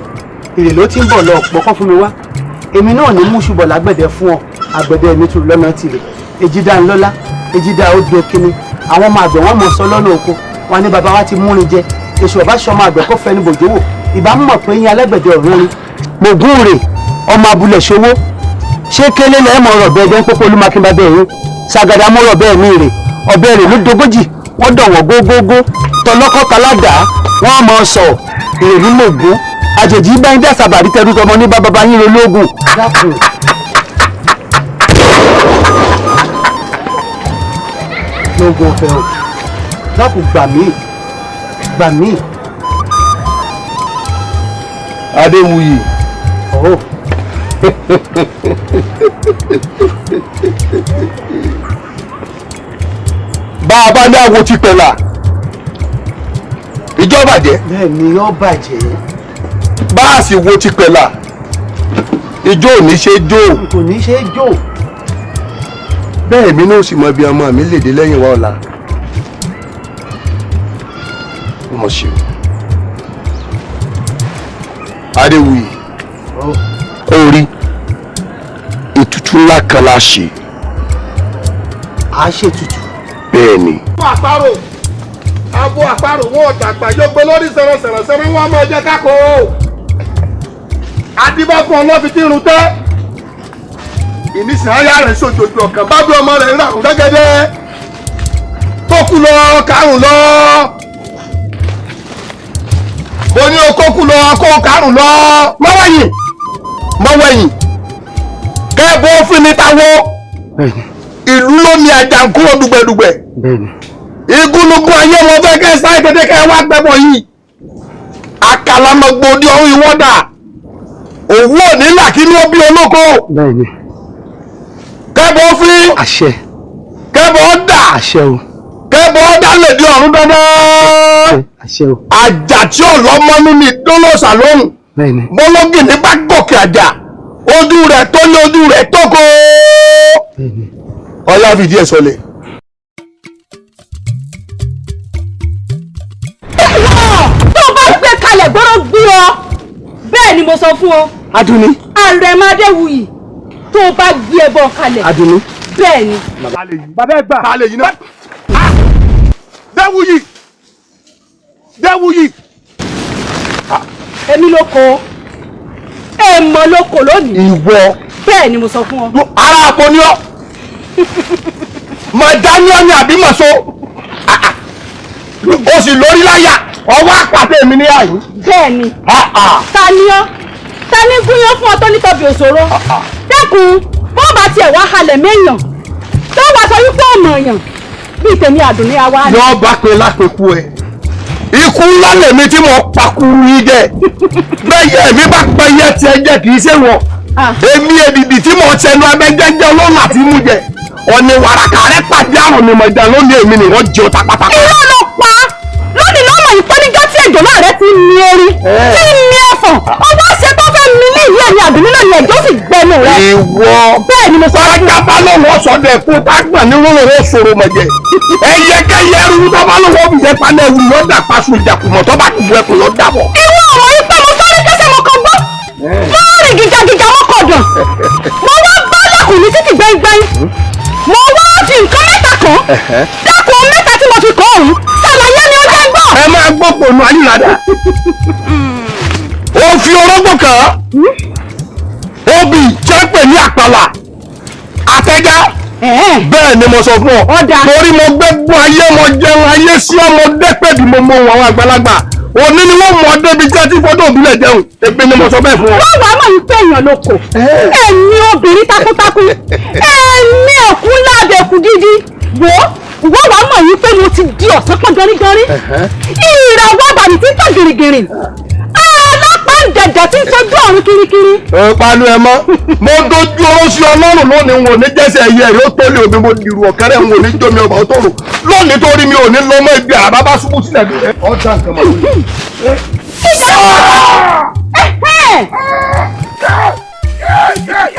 Èrè ló ti ń bọ̀ lọ ọ̀pọ̀ kọ́ fún mi wá. Èmi náà ní mú ṣùbọ̀ lágbẹ̀dẹ fún ọ, àgbẹ̀dẹ mi tún lọ́nà tìrẹ̀. Èjìdá ńlọ́lá èjìdá odò kínní àwọn ọmọ àgbẹ̀ wọn mọ̀ sọ lọ́nà oko wọn ní bàbá wa ti múrin jẹ. Èṣù ọba ṣọmọ àgbẹ̀ kó fẹnu bòjó wò, ìbá mọ̀ pé yín alágbẹ̀dẹ ọ̀run ni. Mògùn rè ọmọ abúlé ṣòwò, ṣé kélé lẹ́ẹ̀mọ̀ ọ̀rọ̀ bẹ́ẹ̀ jẹ́ pópó olúmakínbá bẹ́ẹ̀ yín ṣàgàdà mọ́rọ̀ bẹ́ẹ̀ mi rè ọbẹ̀ rè ló dogójì wọ́n dọ̀wọ́ gógógó tọlọ́kọ́ta ládàá wọ́n á mọ̀ sọ ìrèlú mògùn àjèjì bá ń dàsàbà rí tẹrú tọmọ ní bàbá yín rológùn. Lóògùn ọ̀fẹ́ o, dákun gbà mí gbà mí. Adéwuyì. Oh. Bá a bá ní àwo ti pẹ̀lá, ìjọ bàjẹ́. Bẹ́ẹ̀ ni yóò bàjẹ́. Bá a sì wo ti pẹ̀lá, ìjọ ò ní ṣe jó. Kò ní ṣe jó. Bẹ́ẹ̀ mi náà sì mọ ibi ọmọ mi lè dé lẹ́yìn wa ọ̀la. Ó mọ̀ ṣe o. Adéwuyì. Ó rí ètùtù ńlá kan la ṣe. A ṣètùtù. Bẹ́ẹ̀ ni. Àparò abo àparò wọn ọ̀dàgbà yóò gbé lórí sẹ̀rẹ̀sẹ̀rẹ̀ wọn máa jẹ kákó. Adébá fún ọlọ́fi tí irun tẹ́. Ìnísìn ayá rẹ̀ sojòjò ọ̀kan bá bí ọmọ rẹ̀ ń ràrùn gẹ́gẹ́dẹ́. Tó kú lọ kárùn lọ. Mo ní o kó kú lọ kó kárùn lọ. Mọ́wẹ́yìn mọ́wẹ́yìn kẹ́ẹ̀bọ́ fún mi táwọ́ ìlú ló ní àjàǹkúrò dùgbẹ̀dùgbẹ̀. Igúnnugún ayé wọn fẹ́ kẹ́ sáré tètè kẹ́ wá gbẹ́bọ̀ yìí. Àkàlàmọ̀gbò ní ọ̀hún ìwọ́dà. Òwú òní là kí ni ó bí olóko. Kẹ́bọ̀ fín. Àṣẹ. Kẹ́bọ̀ dà. Àṣẹ o. Kẹ́bọ̀ dà lè di ọ̀run dandan. Àṣẹ o. Àjà tí ọ̀lọ́mọ́nú ni dólóòsà lóhùn. Bọ́lọ́gì ní bá gòkè àjà. Ojú rẹ̀ tó ní ojú rẹ̀ tó kó. Ọlá fìdí ẹ̀ sọlẹ̀. Tó o bá gbé kalẹ̀ gbọ́dọ̀ gbé ọ, bẹ́ẹ̀ ni mo sọ fún ọ. Adúnní. Àrẹ̀mọ Adéwuyì, tó o bá gbé ẹbọ kalẹ̀. Adúnní. Bẹ́ẹ̀ ni. Bàbá ẹ gbà. Ta lè yí náà. Déwuyì. Déwuyì. Èmi ló kọ èèmọ̀ ló kọ lónìí. Ìwọ. Bẹ́ẹ̀ ni mo sọ fún ọ. Ara àpò ni ọ. Mọ̀ dání ọ ni àbí mọ̀ so. O sì lórí láyà, ọwọ́ àpàtẹ mi ní àyè. Bẹ́ẹ̀ ni. Ta ni ọ́? Ta ni gúnyán fún ọ tó nítọ́bi òṣòro? Dẹ́kun, bó bá tiẹ̀ wá halẹ̀ méèyàn, tó wàá sọ wípé ọmọ èèyàn bíi tèmi Àdùnní àwa ni. Yọ bá pe lápẹ̀kú ẹ. Ikú ńlá lèmi tí mo pakuru yín jẹ. Bẹ́ẹ̀ yẹ mi bá pẹ́ yẹ tiẹ̀ jẹ kì í ṣe wọ̀. Èmi èdìdì tí mo tẹnu abẹ́jẹ́jẹ́ ọlọ́run àti mú jẹ. Ọ̀nì wàràkà rẹ pàdé àrùn ni mo jà lónìí èmi ni wọ́n jẹun tapatapa. Irọ́ ló pa lónìí lọ́mọ ìpọ́nijọ́ tí èjò náà rẹ ti mi orí tí mi ẹ̀fọ̀n ọwọ́ ṣe tó fẹ́ mi ní ìlú ẹ̀yìn Àdùnní náà ni ẹ̀jọ́ sì gbẹnu rẹ. Ìwọ bẹ́ẹ̀ ni mo sọ fún ọ. Pátápá lòun ọ̀sọ̀dẹ̀ kú tágbà ní rúrùn sòrò mọ̀jẹ̀. Ẹyẹkẹyẹ ẹrú tó bá lòun ọ̀bùjẹ palẹ̀ ẹrú ló dà paṣọ ìjàkùmọ̀ tó bá dùbò ẹkùn ló dàbọ̀. Ìwọ ọmọ yìí pé mo sáré kẹsẹ̀ mo kàn gbọ́. Mo rìn gìjàgìjà mo kọ̀ dàn. Mo wá bá lẹ́kùn ní títì gbẹ́ngbẹ́ng. Mo wá fi nǹkan mẹ́ta kàn. Dákun mẹ́ta tí mo fi kàn ọ̀hún. Ṣàlàyé ni ó jẹ́ ń gbọ́. Ẹ máa gbọ́ pònú ayíradà. Ó fi orógbó kàn án. Obì jẹ́ pè ní àpàlà. Àtẹ́já. Bẹ́ẹ̀ ni mo sọ fún ọ. Torí mo gbẹ́gbọ́n ayé mo jẹun ayé sí ọmọdé pẹ̀lú mo mọ àwọn àgbàlagbà. Òní ni wọ́n mọ̀ débi tí a ti fọ́tò òbílẹ̀ jẹun. Èmi ni mo sọ bẹ́ẹ̀ fún ọ. Wọ́n wàá mọ̀ wípé èèyàn ló kò. Ẹ̀mí obìnrin takuntakun. Ẹ̀mí òkú lábẹ́kù gidi. Wò ó, wọ́n wàá mọ̀ wípé mo ti di ọ̀sán pọ́n gọrígọrí. Ìràwọ̀ àbàmì tí ń tàn gìrìgìrì. Alápá ń dẹ̀dẹ̀ tí ń sojú ọ̀run kirikiri. Ẹ panu ẹ mọ́. Mo dojú oró sí Ọlọ́run lónìí n ò ní jẹ́sẹ̀ ẹyẹ rẹ̀ ó tó lé omi mo dìrù ọ̀kẹ́rẹ́ n ò ní jómi ọba ó tó rò. Lónìí tó rí mi ò ní lọ mọ́ ibi àràbá bá ṣubú sílẹ̀ bí. Ọ̀dà nǹkan mọ̀ lónìí.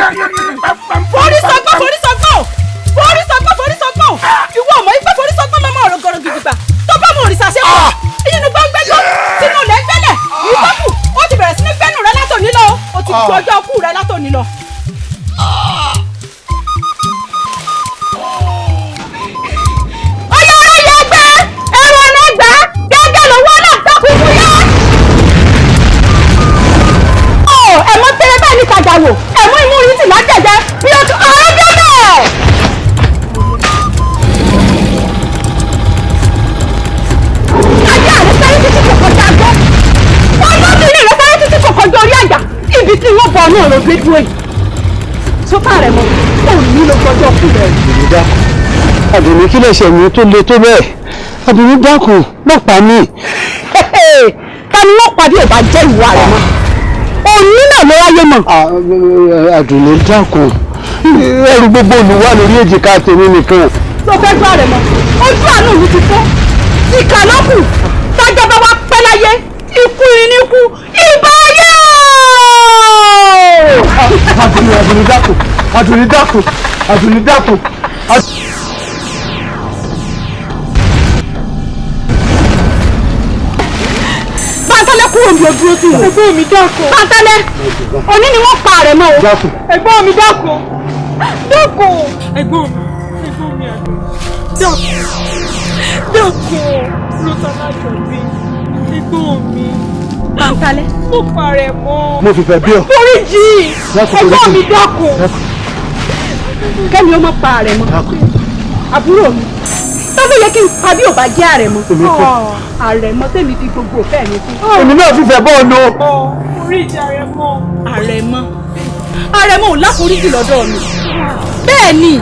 Forí sọgbọ́n, forí sọgbọ́n, forí sọgbọ́n, forí sọgbọ́n. Ìwọ ọmọ ìgbẹ́ forí sọgbọ́n lọ́mọ ọ̀rọ̀ gọ̀rọ̀ gidigba. Tó bá mọ òrìṣà ṣe pọ̀, inú gbọ́ngbẹ́gbọ́, sínú ilẹ̀ gbẹ́lẹ̀, ìtọ́kù, ó ti bẹ̀rẹ̀ sí ní gbẹ́nu rẹ látòní lọ, ó ti ju ọjọ́ kú rẹ látòní lọ. Ọyọ́ ọ̀rọ̀ yẹ gbẹ́, ẹ̀rọ ọ̀nà gbà, gẹ́gẹ́ lọ́wọ́ náà dákun fún yá. Ẹ̀mọ́ tẹ́lẹ̀ báyìí ní kàjà wò, ẹ̀mọ́ imú yìí sì lájẹ̀jẹ̀ bí o tún ọ̀rọ̀ débẹ̀. Ajá rẹ̀ sáré títí kò kọjá gbọ́. Ọmọbìnrin rẹ̀ sáré títí kò kọjá orí àjà. Ibi tí wọ́n bọ̀ ọ́nà ọ̀rọ̀ gbé dúró yìí. Sọ́tà rẹ̀ mọ́, òun ní ló gbọ́jọ́ kú rẹ̀. Àdùnní dákun, Àdùnní kí lè ṣe mí tó le tó bẹ́ẹ̀? Àdùnní dákun, má pa mí. Ta ni wọ́n pa bí ò bá jẹ́ ìwà rẹ̀ mọ́? Òní náà ló ráyé mọ̀. Àdùnní dákun, ẹrù gbogbo olùwà lórí èjìká tèmi nìkan. Tó fẹ́ gbọ́ rẹ̀ mọ́, ojú àánú mi ti fọ́. Ìkà ló kù, tájọ́ bá wá pẹ́ láyé, ikú irin ní kú, ìbá yé o! Àdùnní, Àdùnní dákun, Àdùnní dákun, Àdùnní dákun. Bántálẹ́ kúrò ní ojú ojú rẹ̀. Ẹ̀gbọ́n mi dákun. Bántálẹ́, òní ni wọ́n pa rẹ̀ mọ́ o. Ẹ̀gbọ́n mi dákun. Dákun. Ẹ̀gbọ́n mi àdùn. Dákun. Dákun. Lọ́tàlájọ bí. Ẹ̀gbọ́n mi. Bántálẹ́. Mo pa rẹ̀ mọ́. Mo fìfẹ́ bí ọ. Foríjì. Ẹ̀gbọ́n mi dákun. Kẹ́mi ó má pa rẹ̀ mọ́. Àbúrò mi. Tọ́lú yẹ kí n pa bí ò bá jẹ́ àrẹ̀mọ. Àrẹ̀mọ tèmi fi gbogbo òfẹ́ mi fún. Èmi náà fífẹ́ bọ́ọ̀lù. Oríjì àrẹ̀mọ. Àrẹ̀mọ. Àrẹ̀mọ ò láforíjì lọ́dọ̀ mi. Bẹ́ẹ̀ ni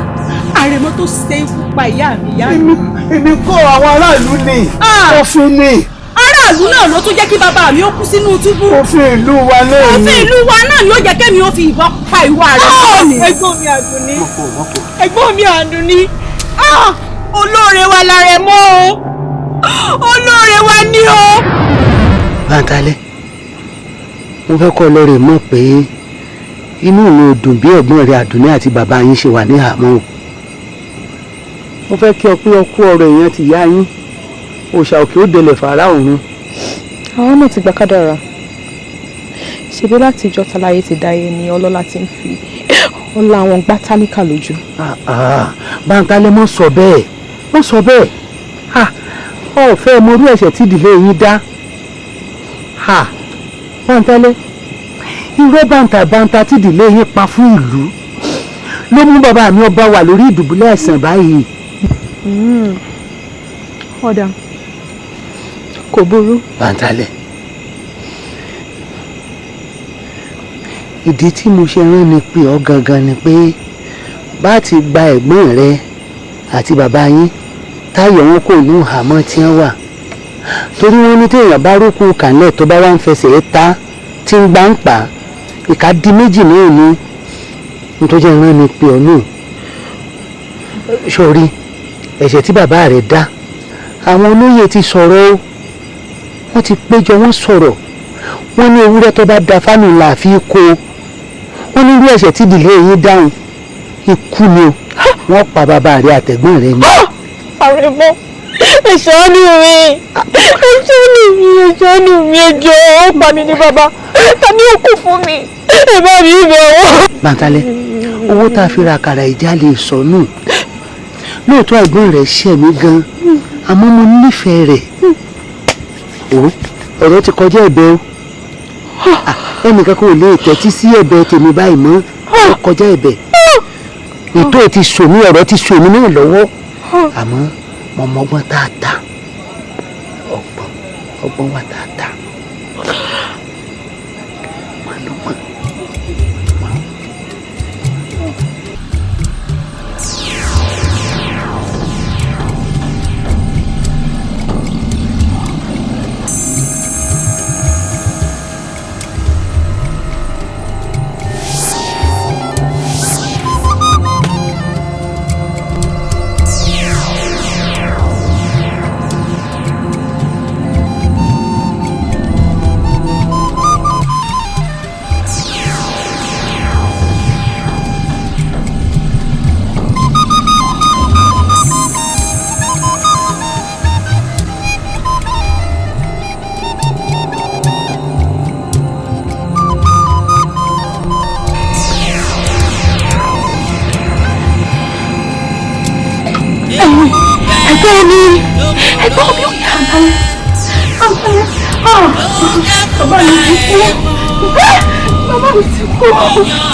àrẹ̀mọ tó ṣe ikú pa ìyá mi ìyá mi. Èmi kọ́ àwọn aráàlú ni. Òfin ni. Aráàlú náà ló tún jẹ́ kí bàbá mi ó kú sínú túbú. Òfin ìlú wa náà ni. Òfin ìlú wa náà ni ó jẹ́ kémi ó fi ìbọn pa ìwà rẹ̀. Ẹ̀gbọ́n mi Àdùnní. Ẹ̀gbọ́n mi Àdùnní. Olóore wa lára ẹ mọ́ o, olóore wa ní o. Bántálẹ́, mo fẹ́ kọ́ lọ́rẹ̀ mọ̀ pé inú mi ò dùn bí ẹ̀gbọ́n rẹ̀ Àdùnní àti bàbá yín ṣe wà ní àhámọ́ o. Mo fẹ́ kí ọ pé ọkú ọ̀rọ̀ èèyàn ti yá yín, òòṣà òkè ó delẹ̀ fàrà òun. Àwọn náà ti gba kádàrá. Ṣebí láti ìjọ taláyé ti dáyé ni ọlọ́lá ti ń fi ọlá àwọn gbá tálíkà lójú. Bántálẹ́ mọ́ sọ bẹ́ẹ̀, mọ́ sọ bẹ́ẹ̀. Ọ fẹ́ mọ orí ẹ̀ṣẹ̀ tí ìdílé yín dá. Bántálẹ́, irọ́ bàǹtàbàǹtà tí ìdílé yín pa fún ìlú ló mú bàbá mi ọba wà lórí ìdùbúlẹ̀ àìsàn báyìí. Ọ̀dà kò burú. Bántálẹ́, ìdí tí mo ṣe rán ni pé ọ gangan ni pé bá ti gba ẹ̀gbọ́n rẹ àti bàbá yín táyọ̀ wọn kò ní ìhàmọ́ tí wọ́n wà, torí wọ́n ní téèyàn bá rókù kànlẹ̀ tó bá wà ń fẹsẹ̀ ta tí ń gbà ń pa ìka di méjì ní òní nítorí rán ni pé ọ náà. Sórí ẹ̀ṣẹ̀ tí bàbá rẹ̀ dá, àwọn olóyè ti sọ̀rọ̀ o, wọ́n ti péjọ wọ́n sọ̀rọ̀, wọ́n ní ewúrẹ́ tó bá da fánù là fi kó o, wọ́n ní irú ẹ̀ṣẹ̀ tí ìdílé yín dáhùn ikú ni o, wọ́n pa bàbá rẹ̀ àtẹ̀gbọ́n rẹ̀ ni. Àrẹ̀mọ, ẹ̀ṣánú mi, ẹ̀ṣánú mi, ẹ̀ṣánú mi, ẹjọ́ ó pa mí ní bàbá, ta ni ó kù fún mi, ẹ bá mi bẹ̀ wọ́n. Bántálẹ́, owó tá a fi ra àkàrà ìjà lè sọnù. Lóòótọ́ ẹ̀gbọ́n rẹ̀ ṣẹ̀ mí gan, àmọ́ mo nífẹ̀ẹ́ rẹ̀. O ọ̀rọ̀ ti kọjá ẹ̀bẹ̀ o. Ẹnìkan kò lè tẹ́tí sí ẹ̀bẹ̀ tèmi báyìí mọ́, ó kọjá ẹ̀bẹ̀. Ètò ẹ̀ ti sòmí, ọ̀rọ̀ ti sòmí náà lọ́wọ́, àmọ́ mo mọgbọ́n tá a ta, ọgbọ́n wa tá a ta. Ẹ̀gbọ́n mi ò yà bàbá mi ti kú, bàbá mi ti kú,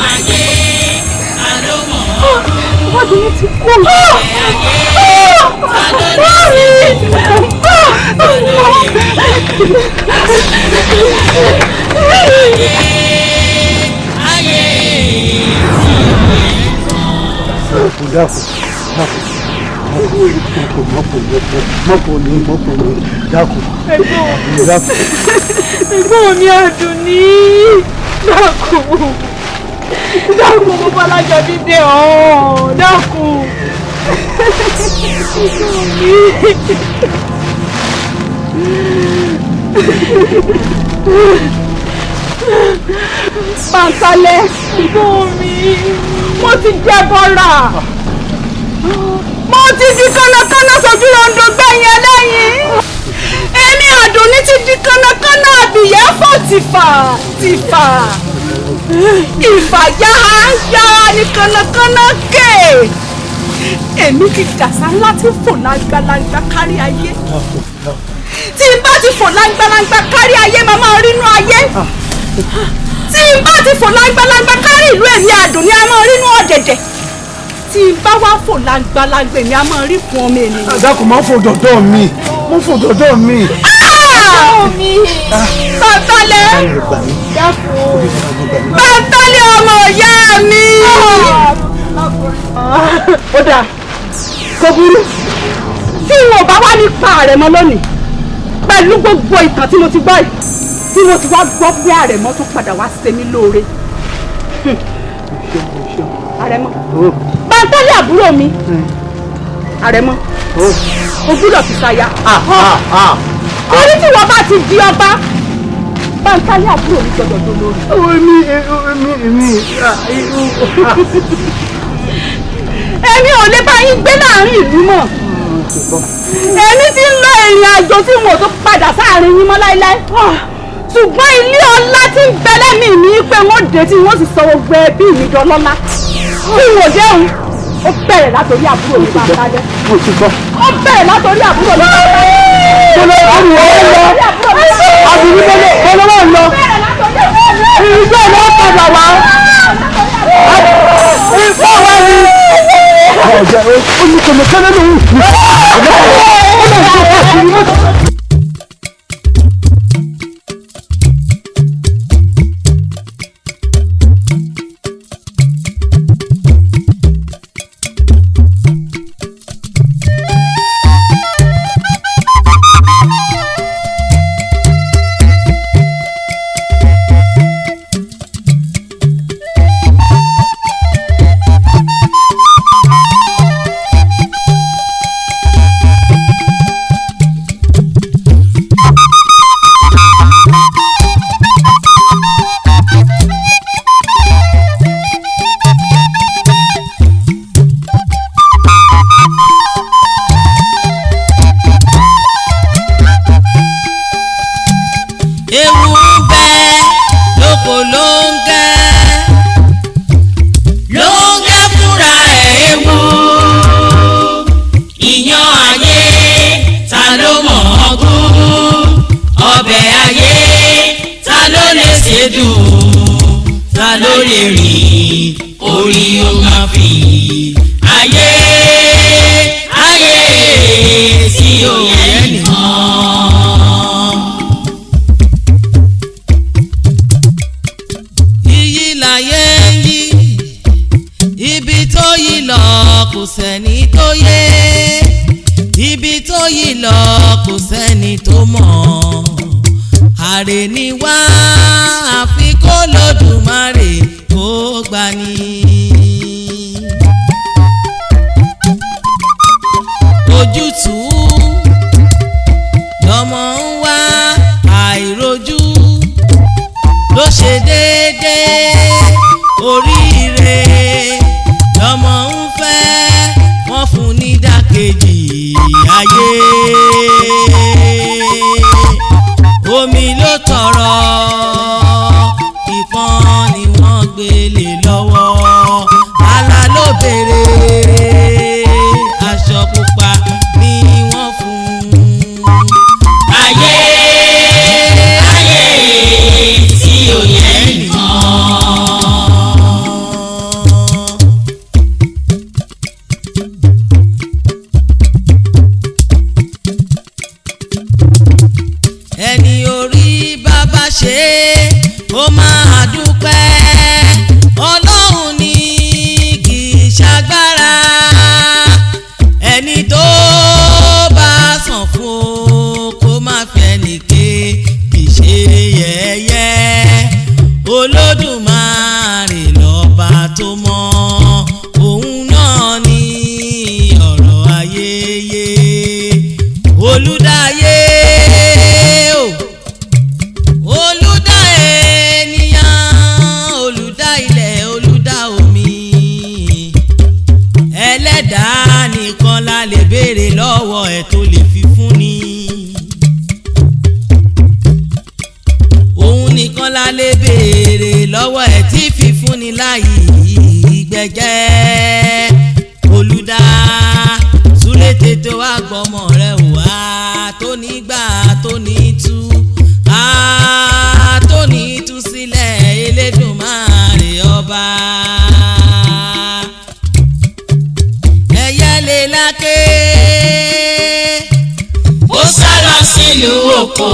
bàbá mi ti kú, bàbá mi. Dákun, dákun, mọ́kò ní mọ́kò ní, dákun, dákun. Ẹ̀gbọ́n mi Àdùnní, dákun, dákun, mo bọ́lájọ mi dé ọ̀, dákun. Ẹ̀gbọ́n mi. Bàǹtálẹ̀, ẹ̀gbọ́n mi, mo ti jẹ bọ́ra, mo ti di kánnakánná sojú rondo gbẹ̀yìn ẹlẹ́yìn. Èmi Àdùnní ti di kánnakánná àbìyẹ́ fò tìfà tìfà. Ìfà yára yára ní kánnakánná kè. Èmi ti dàsá ńlá tí fò láńgbáláńgbá kárí ayé. Tí n bá ti fò láńgbáláńgbá kárí ayé, màá máa rínú ayé. Tí n bá ti fò láńgbáláńgbá kárí ìlú, èmi Àdùnní a máa rínú ọ̀dẹ̀dẹ̀. Tí n bá wá fò láńgbáláńgbá, èmi a máa rí fún ọmọ ènìyàn. Dákun, má fò dọ̀dọ̀ mi, má fò dọ̀dọ̀ mi. Bàtálẹ̀, Bàtálẹ̀ ọmọ ìyá mi. Ó dáa, kò burú. Tí n ò bá wá nípa Àrẹ̀mọ lónìí, pẹ̀lú gbogbo ìtàn tí mo ti gbọ́ yìí, tí mo ti wá gbọ́ pé Àrẹ̀mọ tún padà wá ṣe mí lóore. Àrẹ̀mọ, Bàtálẹ̀ àbúrò mi, Àrẹ̀mọ, o gbúdọ̀ fi ṣaya. Torí tí wọ́n bá ti di ọba, Bàtálẹ̀ àbúrò mi gbọ́dọ̀ tó lórí. Èmi èmi èmi. Èmi ò lè bá yín gbé láàrin ìlú mọ́. Èmi ti ń lọ ìrìn àjò tí n ò tó padà sáàrin yín mọ́ láéláé. Ṣùgbọ́n ilé ọlá tí ń bẹ lẹ́mìí mi pé wọ́n dé tí wọ́n sì sọ gbogbo ẹbí mi dọlọ́lá. Tí n ò déhùn, ó bẹ̀rẹ̀ látòrí àbúrò mi Bàtálẹ̀. Ó bẹ̀rẹ̀ látòrí àbúrò mi Bàtálẹ̀. Bọ́lá ọ̀rùn ọ̀rọ̀ lọ. Àbùrú bọ́lá wà lọ. Ìjọ ìlú padà wá. Ìfọ̀ wá ni. Ọ̀jẹ̀ ó ní kọ̀mọ̀kẹ́lẹ́ lòun. Ó lè ṣe pàṣẹ. dùn, ta ló lè rìn orí ó máa fi. Ayé ayé tí ò yẹ nìkan. Iyì láyé ń yí, ibi tó yí lọ kò sẹ́ni tó yé, ibi tó yí lọ kò sẹ́ni tó mọ̀. Àrè ni wá, àfi kó lódùmarè kó gbani. Ojútùú lọmọ ń wá, àìrojú ló ṣe déédéé. Oríire lọmọ ń fẹ́, wọ́n fún ní dákejì ayé. Omi ló tọrọ, ìpọ́n ni wọ́n gbélé lọ́wọ́. Àlà ló béèrè, aṣọ pupa ni wọ́n fún un. Ayé ayé tí ò yẹ nìkan. Ẹni orí bàbá ṣe é, ó máa dúpẹ́. Ọlọ́run ní kì í ṣagbára. Ẹni tó bá sàn fún o, kó má fẹ́ nìké kì í ṣe yẹ̀yẹ́. Olódùmarè lọ́ba tó mọ̀, òun náà ní ọ̀rọ̀ ayé yé. Olùdáyé o, olùdá ènìyàn, olùdá ilẹ̀, olùdá omi. Ẹlẹ́dàá nìkan la lè béèrè lọ́wọ́ ẹ̀ tó lè fi fún ni. Òun nìkan la lè béèrè lọ́wọ́ ẹ̀ tí fi fún ni láì gbẹ̀jẹ́. Olùdá súlẹ̀ tètè wá gbọ́mọ rẹ̀ wá, tó ní gbà tó ní tú, á tó ní tú sílẹ̀ Elédùmarè ọba. Ẹyẹ lè láké, ó sá lọ sílùú òkò.